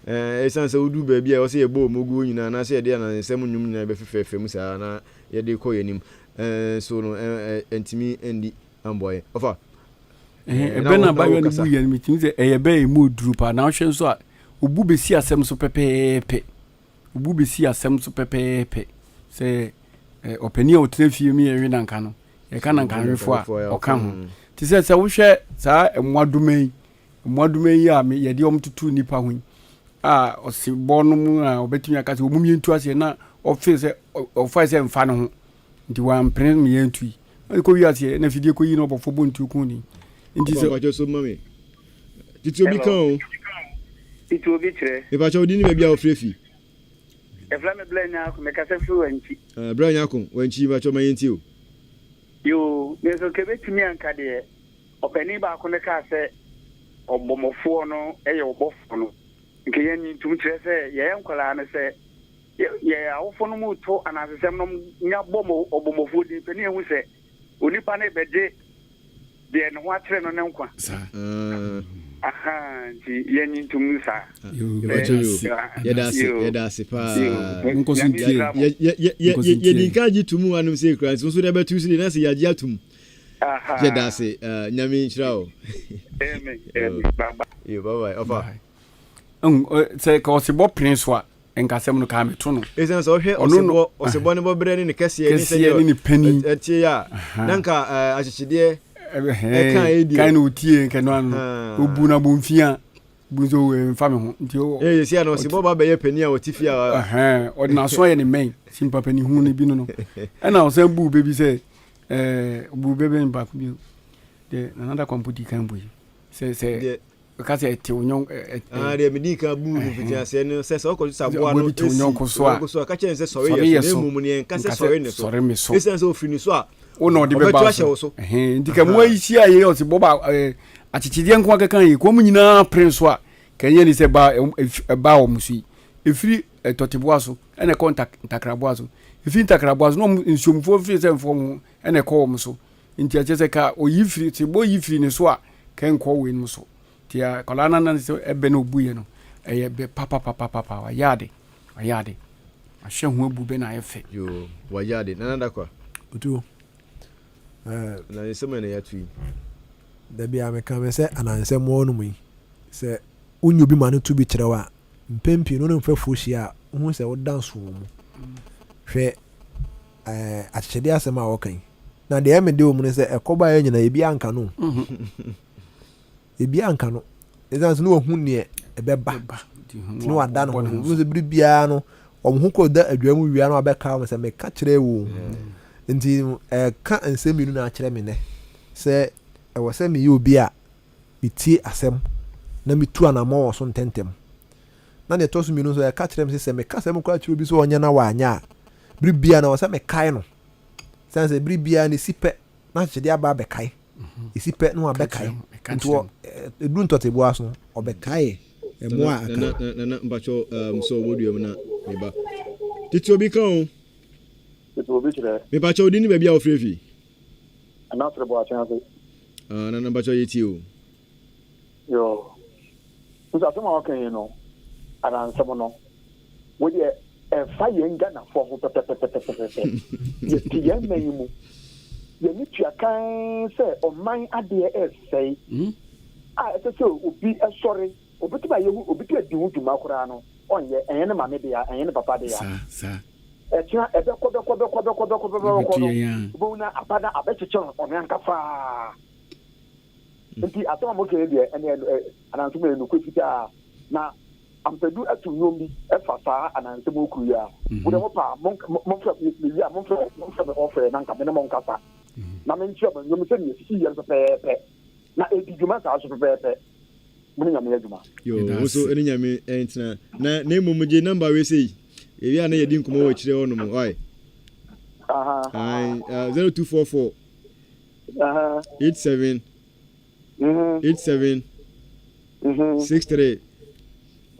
Ɛɛ ɛsiane sɛ wodu baabi a ɛwɔ sɛ yɛbɔ wɔn guo nyinaa anaasɛ yɛde anansɛm nnwom nyinaa bɛfefɛɛfɛ mu saa na yɛde kɔ yɛn anim. Ɛɛ so no ɛɛ ɛntumi ɛndi amboa yɛn. Ɔfa. Ɛbɛ no abayewa no bu yɛ no metumi sɛ ɛyɛ bɛ a ɛmu oduru paa na wohwɛ nso a obu bɛsi asɛm so pɛpɛɛpɛ obu bɛsi asɛm so pɛpɛɛpɛ sɛ ɔpanin a ɔtena fie mu yɛwe nanka no yɛka nanka nwefo a ɔka ho nti Te sɛ sɛ wohwɛ saa mmoadoma yi, mmoadoma yi a yɛde wɔn toto nnipa ho yi, a ɔsebɔ no mu a ɔbɛtumi aka sɛ wɔn yɛntu aseɛ na ɔfeel sɛ ɔfae sɛ mfa ne ho nti wampene me yɛntu yi. Ɛkɔ wi aseɛ na afidie kɔyi na ɔbɔfo bɔ ntuo kun ni. Nti sɛ. Mpakyɛ so ma me. Titi obi ka o. Titi obi kyerɛ. Mepakyɛ wo din ne baabi a wofrɛ fi. Yɛfrɛ me Blɛ Nyarko, mekasa firi Wankyi. Ah, Blɛ Nyarko, Wankyi, mepakyɛ ma yɛntie o. Yoo, me nso nka ɛbɛtumi a nka deɛ ɔpanin baako no kaa sɛ ɔbɔmmɔfoɔ no yɛ ɔbɔfoɔ no, nka yɛnnye ntom. Kyerɛ sɛ yɛyɛ nkwadaa no sɛ yɛn awofo no mu to anansesɛm no nya bɔ ɔbɔmmɔfoɔ din pɛ ne yɛhu sɛ onipa no rebɛgye deɛ ne ho akyere no ne nkwa. Ahaa, nti yɛnnye ntom saa. Yɛda ase, yɛda ase paa. Yɛdi nka gye to mu anom sɛ kura nso nso deɛ bɛto so deɛ na sɛ yɛagye atom. Yɛda ase, Nyame nhyira wo. Amen, amen. Bye bye. Yo, bye bye. Ɔfa. Sɛ ka ɔsebɔ pene so a, nkasɛm no kaa meto no. Ɛsiane sɛ ɔhwɛ ɔsebɔ ɔsebɔ ne bɔberɛ ne ne kɛseɛ ne sɛdeɛ ne ne panin ɛteɛ yɛ a na nka akyekyedeɛ ɛka ɛdeɛ kan na ɔtie nka no ano ɔbu no abɔmfia bu nso mfa me ho nti ɛyɛ sɛ na ɔsebɔ ba bɛyɛ panin a ɔte fie a ɔde n'aso ayɛ ne mmɛn simpa panin hu no bi no no ɛna ɔsan buu bɛ bi sɛ ɔbuu bɛ bɛn baako bi deɛ Nana Dakwampo di kan bu yi sɛ sɛ Ɔka sɛ ɛte wo nyɔnko ɛ ɛ. Deɛ medii kan buu no mfitiaseɛ no sɛ sɛ wokɔto sɛ aboa no si wo nyɔnko so a, so a, ka kyerɛ no sɛ sɔre yɛ so, na mmom no yɛnka sɛ sɔre ne so. Sɔre me so. Esiane sɛ ɔfiri ne so a, wo na ɔde bɛba ahyɛ wo so. Nti ka mmoa yi hyia yɛ ɔse bɔba akyekyedeɛ nko akeka yi, kɔn mu nyinaa pere so a, ka ɛnyɛ ni sɛ ɛba wɔn so yi. Ɛfiri tɔteboa so ɛna ɛkɔ ntakraboa so. Ɛfiri ntakraboa so na wɔn nsuomfoɔ firi sɛ mfoɔ ho ɛna ɛkɔ wɔn so. Nti ɛkyɛ sɛ ka oyi firi sɛ bɔ yi firi ne so a kɛ nkɔ wei nom so. Nti akwadaa no anan sɛ ɛbɛ na obu yɛ no ɛyɛ bɛ papapapapa wayɛ ade wayɛ ade wahyɛ ho abu bɛ na ayɛ fɛ. Yoo wayɛ ade Nana Dakwa. Otuo. Ɛɛ. Anansɛm na yɛato yi. Dabi a meka me sɛ anansɛm wɔ nom yi sɛ wonyɛ obi ma no to bi kyerɛ wo a mpɛn pii no wo ne mfɛfoɔ hyia a wohu sɛ woda nso wɔ mu. Hwɛ ɛɛ ahyehyɛdeɛ asɛm a wɔka yi na deɛ ɛmɛ de wɔ mu no sɛ ɛkɔ baeɛ nyinaa ebi anka no mhm. ebi anka no ɛsan so ne wahu neɛ ɛbɛba nti ne wada ne ho so sɛ bere biara no wɔn ho kɔ da adwa mu wia no abɛka wɔn sɛ meka kyerɛ wo nti ɛka nsɛm mmienu na akyerɛ me nɛ sɛ ɛwɔ sɛ meyɛ obi a metie asɛm na metu anammɔn wɔ so ntɛntɛm Na nea ɛtɔ so mmienu nso, ɛka kyerɛ me sɛ, sɛ meka asɛm koraa kyerɛ obi sɛ ɔnyɛ na wanyɛ a, bere biara na ɛwɔ sɛ mekae no. Sɛn sɛ bere biara na esi pɛ na ahyehyɛde aba abɛkae. Esi pɛ na wabɛkae. Nti wɔ ɛduru ntɔteboa so no, ɔbɛkae mmoa a aka. Nana, nana, mpakyɛw, um, sɛ ɔbɔ dua mu na meba. Tete obi ka o. Tete obi kyerɛ. Mepakyɛw, din ne baabi a wofrɛ fi. Anasere Boakye ase. Ah, nana, mpakyɛw yɛtie o. Yoo. Nso asɛm a ɔka yi no, anansɛm no, wo deɛ ɛmfa yɛn Ghanafoɔ ho pɛpɛpɛpɛpɛpɛ. Yɛte yɛn man yi mu, yɛn ani tua kann sɛ ɔman adeɛ resɛe a ɛsɛ sɛ obi sɔre, obetumi ayɛ ho, obetumi adi ho dwuma koraa no, ɔnyɛ. Ɛnyɛ ne maame dea, ɛnyɛ ne papa dea. Ɛkyena ɛbɛkɔ bɛkɔ bɛkɔ bɛkɔ bɛkɔ bɛkɔ no, wobɛhu na aba na abɛkyekyere ɔno ankasa. Nti asɛm a moka yi deɛ, ɛneɛ anansɛm yɛ nokorɛ fitaa. Na Ampadu atu nnwom bi fa saa anansɛm okuru yi a. Mo deɛ mopɛ a, momfrɛ, mewie a momfrɛ, momfrɛ me ɔfrɛ na nka me ne mo nkasa, na menkyerɛ mo nnwom sɛdeɛ ɛsisi yɛ no pɛpɛɛpɛ, na ɛdi dwuma saa nso pɛpɛɛpɛ. Mo ne Nyame adwuma. Yoo, wo nso ne Nyame ntena. Na na mmom gye number wei sei. Ewie a na yɛdi nkɔmmɔ wɔ akyire hɔ nom. Why? Aha. Aye, 0244. 87 87 63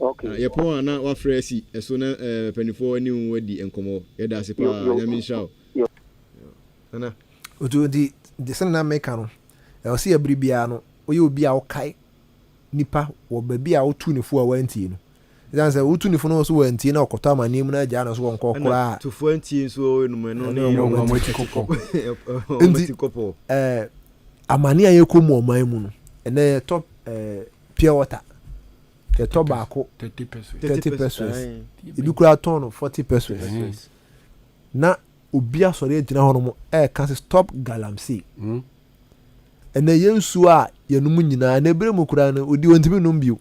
yɛpɔn a na wafrɛ asi ɛso na mpanimfoɔ ne wo adi nkɔmmɔ. Yɛda ase paa. Nyame nhyira wo. Nana. Otu nti de sɛnea na meka no, ɛwɔ sɛ yɛ bere biara no woyɛ obi a wokae nipa wɔ baabi a wotuu ne fo a wantie no. Esiane sɛ wotu ne fo no nso wantie na ɔkɔtɔ amanneɛ mu na agyaa no so wɔnkɔ koraa a. Tufo antie nso nom ɛno ne wɔn ati kɔpɔ. Nti ɛɛ amanneɛ a yɛkɔ mu ɔman mu no, ɛnɛ yɛtɔ ɛɛ pure water yɛtɔ baako 30 pesos ebi koraa tɔn no 40 pesos na obi asɔre agyina hɔ nom ɛɛka sɛ stop galamsey. Ɛnɛ yɛn nsuo a yɛnom nyinaa, ɛnɛ berɛ mu koraa no, odi ɔntumi nnom bio.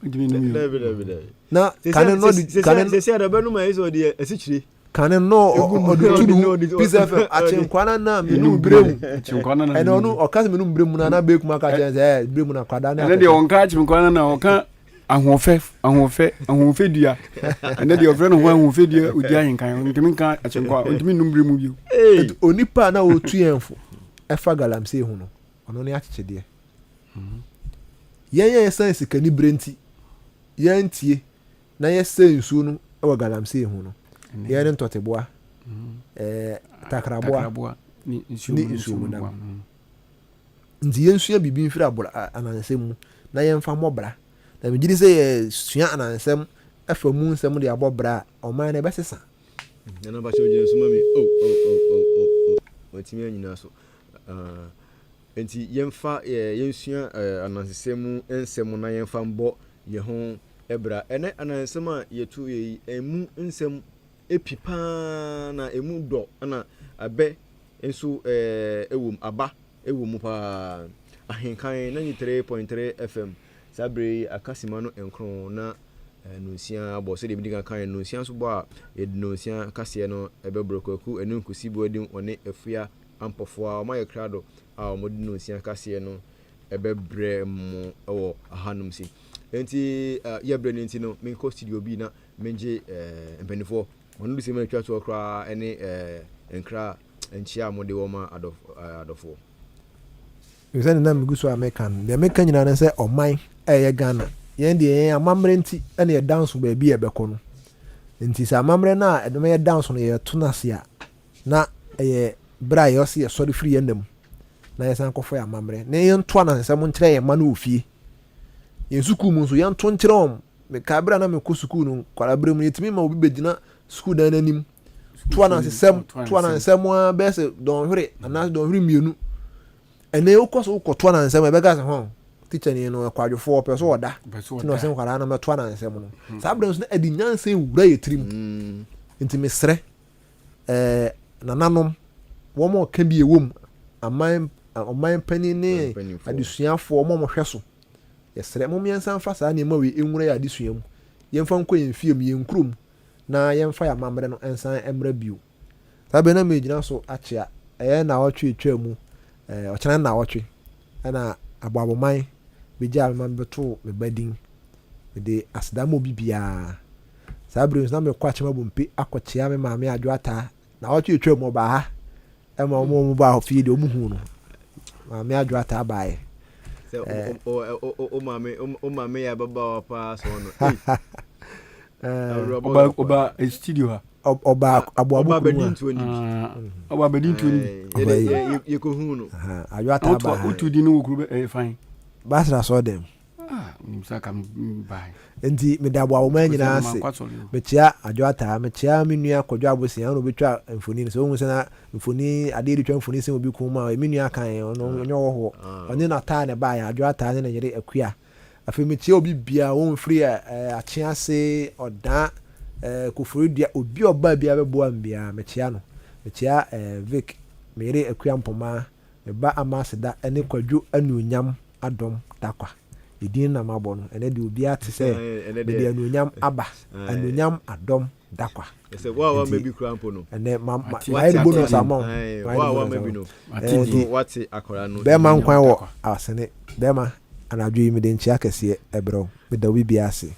Na kane no ɔde kane sɛsɛ ada bɛnom a ɛsɛ ɔde asikyire. Kane no ɔde tu ne ho Peace FM akyenkwa na na menum berɛ mu. Ɛnɛ ɔno ɔka sɛ menum berɛ mu na na bɛkum aka kyerɛ sɛ ɛɛ berɛ mu na kwadaa ne akɔkɔ. Ɛnɛ deɛ ɔnka akyenkwa na na ɔka ahoɔfɛ ahoɔfɛ ahoɔfɛ dua ɛnɛ deɛ ɔfrɛ no ho ahoɔfɛ dua odi ahenkan ntumi nka akyenkwa ntumi num berɛ mu bio. Onipa a na ɔtu yɛn fo ɛfa galamsey ho no, ɔno ne akyekyedeɛ. Yɛn a yɛsan sikanibere nti, yɛantie na yɛsɛe nsuo no wɔ galamsey ho no, yɛn ne ntɔteboa, ɛɛ takraboa ne nsuomunam. Nti yɛnsua biribi mfiri abora anansɛm mu na yɛmfa mmɔ bra. Na megye di sɛ yɛsua anansɛm fa mu nsɛm de abɔ bra a, ɔman no ɛbɛsesa. Nana Bakyɛ ogyina so ma me oh oh oh oh oh oh watumi anyina so ah nti yɛmfa yɛnsua anansesɛm mu nsɛm na yɛmfa mbɔ yɛn ho bra. Ɛnɛ anansesɛm a yɛto yɛ yi ɛmu nsɛm epi paa na ɛmu dɔ na abɛ nso ɛwɔ mu aba ɛwɔ mu paa. Ahenkan 93.3 FM Saa bere yi aka simma no nkron na nnɔnsia abɔ. Sɛdeɛ medi kan kaeɛ no, nnɔnsia nso bɔ a, yɛde nnɔnsia kaseɛ no bɛbrɛ Kwaku Anu Nkusi Boadim, ɔne Afua Ampɔfoɔ a wɔayɛ krado a wɔde nnɔnsia kaseɛ no bɛbrɛ mo wɔ ahanom se. Enti yɛ berɛ no nti no, menkɔ studio bi na mengye mpanimfoɔ. Wɔn de sɛm a ɛtwa toɔ koraa ne nkra nkyea a mode wɔ ma adɔfoɔ. Efisɛ nea na migu so a meka no, deɛ meka nyinaa ne sɛ ɔman a ɛyɛ Ghana, yɛn deɛ yɛn amammerɛ nti na yɛda nso baabi a yɛbɛkɔ no. Nti sɛ amammerɛ no a ɛbɛma yɛda nso no yɛto no ase a, na ɛyɛ berɛ a yɛwɔ sɛ yɛsɔre firi yɛn nna mu na yɛsan kɔfa yɛn amammerɛ na yɛnto anansesɛm nkyerɛ yɛn mma no wɔ fie. Yɛn sukuu mu nso, yɛnto nkyerɛ wɔn. Mekae berɛ a na mekɔ sukuu no, nkwadaa berɛ mu no, yɛtumi ma obi bɛgyina sukuu dan no anim to anansesɛm to anansesɛm ara bɛyɛ sɛ dɔnhwere anaasɛ dɔnhwere mmienu. Ɛnɛ wokɔ so wokɔto anansesɛm a ɛbɛka sɛ hɔn tikya ni no ɛkwadwofoɔ ɔpɛ so ɔda nti na ɔsɛ nkwadaa no mɛto anansesɛm no. Hmm. Saa berɛ nso na ɛde nyansa wura yɛ tirim. Hmm. Nti mesrɛ ɛɛ nananom wɔn a ɔka bi ɛwɔ mu aman ɔman panin ne adesuafoɔ wɔn a wɔhwɛ so yɛsrɛ mo mmiɛnsa mfa saa nneɛma wei nwura yɛ adesua mu yɛmfa nkɔ yɛn fie mu yɛn kurom na yɛmfa yɛn amammerɛ no nsan mmra bio. Saa bere no na meregyina so akyea. Ɛyɛ nnawɔtwe a etwaa mu, ɛɛ, ɔkyena nnawɔtwe, ɛna Aboaboman begyaa me ma mebɛtoo me ba din. Mede aseda ma obi biara. Saa bere no nso na merekɔ Akyem Abompe akɔkyea me maame Adwo Ataa. Nnawɔtwe a etwaa mu ɔbaa ha. Ɛma wɔn a wɔbaa fie deɛ wɔn huu no. Maame Adwo Ataa baeɛ. Sɛ o maame o maame yɛ ababaawa paa sɛ ɔno. Ɔba ɔba studio ha. Ɔba aboabo kurom ha. Ɔba abɛdi ntuo ni bi. Ɔba abɛdi ntuo ni bi. Yɛ yɛ kɔ hu no. Adwo Ataa baa ha. Wotu di no wɔ kuro bɛ ɛyɛ fan. Basra sɔɔ dɛm. Ah, Nti meda aboaboman nyinaa ase. Mekyea Adwo Ataa, mekyea me nua Kwadwo Abosea, ɔna obetwa mfoni no. Sɛ wohu sɛ na mfoni, adeɛ de twa mfoni sen obi kɔn mu a, ɔyɛ me nua kan, ɔno ɔnyɛ ɔhɔhoɔ. Ɔne n'ataa na ɛbaeɛ, Adwo Ataa ne ne yere Akua. Afei mekyea obi biara, wɔn firi Akyease, Ɔda, Koforidua, obi a ɔbaa biara bɛboa me biara, mekyea no. Mekyea Vic, me yere Akua Mpomaa, Me ba ama aseda ne Kwadwo anuonyam adom da kwa. Edin no na mabɔ no, ɛnɛ deɛ obiara te sɛ mede anuonyam aba, anuonyam adom da kwa. Nti ɛnɛ mayɛ no bonus ama wo. Nti bɛrima nkwan wɔ asene, bɛrima anadwo yi mede nkyea kɛseɛ ɛbrɛ wo, meda obi biara ase.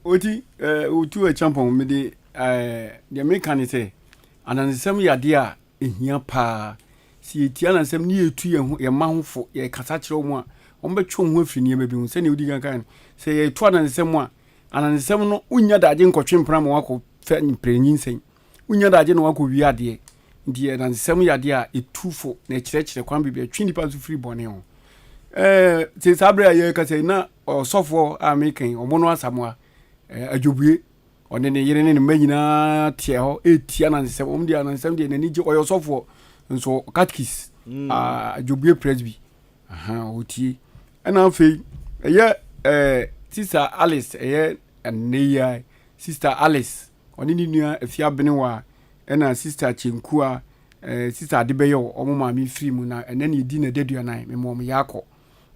Oti, otu ɛkyampɔn mede deɛ meka ne sɛ anansesɛm yɛ adeɛ a Ehia paa. Sɛ yetie anansɛm na yetu yɛn ho yɛn mma ho fo, yɛkasa kyerɛ wɔn a, wɔbɛtwe wɔn ho afiri nneɛma bi ho. Sɛnea wodi kan kae no, sɛ yɛto anansesɛm a, anansesɛm no, wonnya daagye nkɔtwe mpena ma wɔakɔfa mprɛnyinsɛn. Wonnya daagye na wɔakɔwie adeɛ. Nti anansesɛm yɛ adeɛ a ɛtu fo na ɛkyerɛkyerɛ kwan bebree, ɛtwe nnipa nso firi bɔne ho. Ɛɛ, sɛ saa berɛ a yɛrekasa yi, na ɔsɔfoɔ a meka yi, ɔmo no Asamoah, Adwobue, Ɔne ne yere ne ne mma nyinaa teɛ hɔ ɛretie anansesɛm. Wɔn deɛ anansesɛm deɛ n'ani gye. Ɔyɛ ɔsɔfoɔ nso catechies mm. Adwobue Presby. Ɔtie. Ɛna afei ɛyɛ ɛɛ Sister Alice ɛyɛ ɛnɛ yi a Sister Alice ɔne ne nua Afia Benewa ɛna Sister Kyenkua. Eh, sista ade bɛyɛ o, wɔn maame firi mu na ɛnɛ na ɛdi n'adaduanan, mema wɔn yɛ akɔ,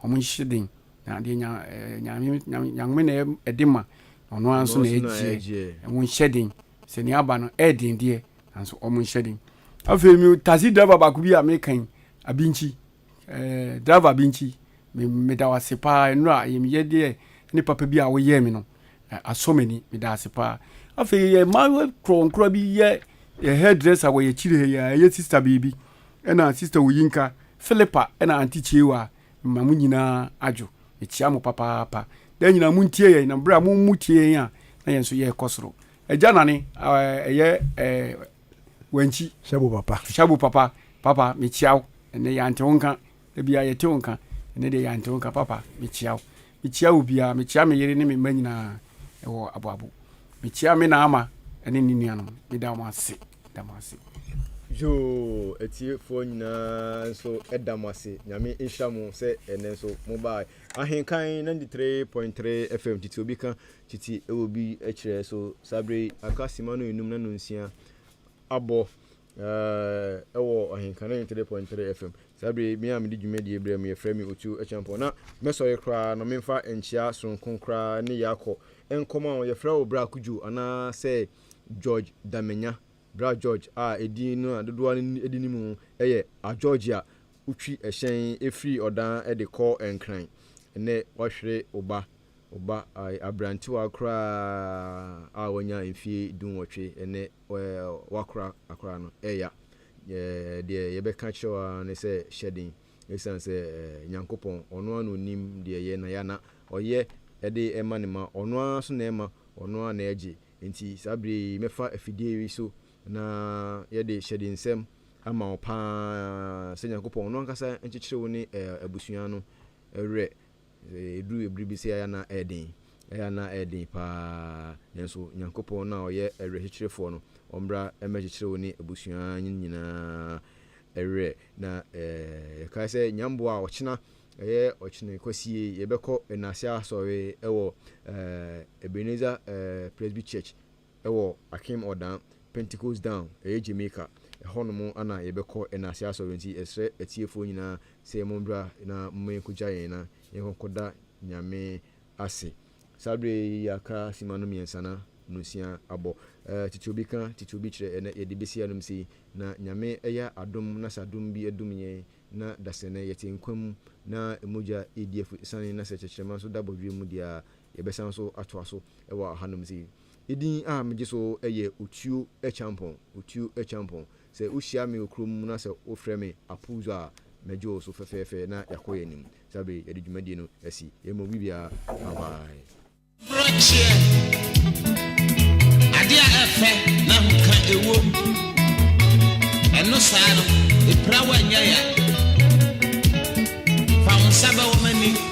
wɔn nhyɛ den, na deɛ nya, eh, nyame, nyame, nyame na ɛde ma, na ɔno ara nso na ɛgyeɛ, wɔn nhyɛ den, sɛ nea aba no ɛɛden deɛ, nanso wɔn nhyɛ den. Afei mi taxi driver baako bi a meka yi, Abinkyi, eh, driver Abinkyi, me, meda wo ase paa, nnora ayamyɛdeɛ ne papa bi a woyɛɛ me no, Asɔ m'ani, meda ase paa. Afei yɛ mmaa korɔnkorɔ bi yɛ yɛ hairdresser wɔ yɛ akyiri ha yi a ɛyɛ sista biribi ɛna sista Oyinka, Philippa ɛna Auntie Kyewa mma mo nyinaa adwo. Mekyia mo papaapa. Daa nyinaa montie yɛn na berɛ a mo mo tie yɛn a na yɛn nso yɛrekɔ soro. Agya Nane ɛyɛ ɛɛ Wankyi. Hyɛbo papa. Hyɛbo papa papa mekyia wo ɛnɛ yɛante wo nka. Da biara yɛte wo nka, ɛnnɛ deɛ yɛante wo nka. Papa, mekyia wo. Mekyia obiara. Mekyia me yere ne me mma nyinaa wɔ Aboabo. Mekyia me na Ama ne ne nuanom. Meda wɔn ase. Meda mo ase. Yoo atiefoɔ nyinaa nso da mo ase. Nyame nhyira mo sɛ ɛnɛ nso mo baa Ahenkan 93.3 FM titi obi ka titi ɛwɔ bi kyerɛ so saa bere yi aka sima no enum na no nsia abɔ Ɛwɔ Ahenka 93.3 FM. Saa bere yi, me a mede dwumadie brɛ mo, yɛfrɛ me Otuo Acheampong. Na mɛsɔre koraa no, memfa nkyea soronko koraa ne Yaakɔ nkɔma wo. Yɛfrɛ wo Bra Kudjo anaasɛ George Damenya. Bra George a edin no a dodoɔ no de nim wo yɛ A George a wotwi hyɛn firi Ɔdan de kɔ Nkran. Ɛnnɛ woahwere wo ba, wo ba aberantewa koraa a wanya mfeɛ dunwɔtwe. Ɛnnɛ woakora akora no, ɛya. Deɛ yɛbɛka akyerɛ wo ara ne sɛ hyɛ den, ɛsiane sɛ Nyankopɔn, ɔno ara na ɔnim deɛ ɛyɛ na ɛya na ɔyɛ de ma ne mma, ɔno ara nso na ɛma, ɔno ara na ɛgye. Enti saa berɛ yi mɛfa afidie yi so na yɛde hyɛdensɛm ama wo pa ara sɛ Nyankopɔn ɔno ankasa nkyekyere wo ne abusua no werɛ. Ɛduru bere bi sɛ ɛyɛ a na ɛyɛ den, ɛyɛ a na ɛyɛ den paa, nanso Nyankopɔn no a ɔyɛ Ɔwerɛkyekyerefoɔ no, ɔmmra mmɛkyekyere wo ne abusua no nyinaa werɛ. Na yɛkae sɛ Nyamboa a ɔkyena, ɛyɛ ɔkyena kwasie, yɛbɛkɔ Nnase Asɔre wɔ Ebenezer Presby Church wɔ Akim Odan, Pentecost Down, ɛyɛ Jamaica, ɛhɔ nom na yɛbɛkɔ Nnase Asɔre nti yɛsrɛ atiefoɔ nyinaa sɛ mombra na momma yɛnkɔgya yɛn na yɛnkɔkɔda Nyame ase. Saa berɛ yi aka simma no miɛnsa na nonsia abɔ. Tete obi ka, tete obi kyerɛ, ɛnɛ yɛde bɛsi anom sei, na Nyame yɛ adom na sɛ adom bi adum yɛn na dasɛnɛ yɛte nkwa mu na mogya redi afu sane na sɛ kyɛkyerɛma nso da bɔdweɛ mu deɛ a, yɛbɛsan nso atoa so wɔ ahanom sei. Edin a megye so yɛ Otuo Acheampong, Otuo Acheampong. Sɛ wohyia me wɔ kurom na sɛ wofrɛ me Apuzo a, mɛgye wo so fɛfɛɛfɛ na yɛakɔ yɛn anim. Saa bere yi, yɛde dwumadie no asi. Yɛma obi biara bye bye. Aborɔkyeɛ, adeɛ a ɛfɛ na ahoka ɛwom. Ɛno saa no, ɛpira wo ɛnyɛ ya. Fa wo nsa bɛwɔ m'ani.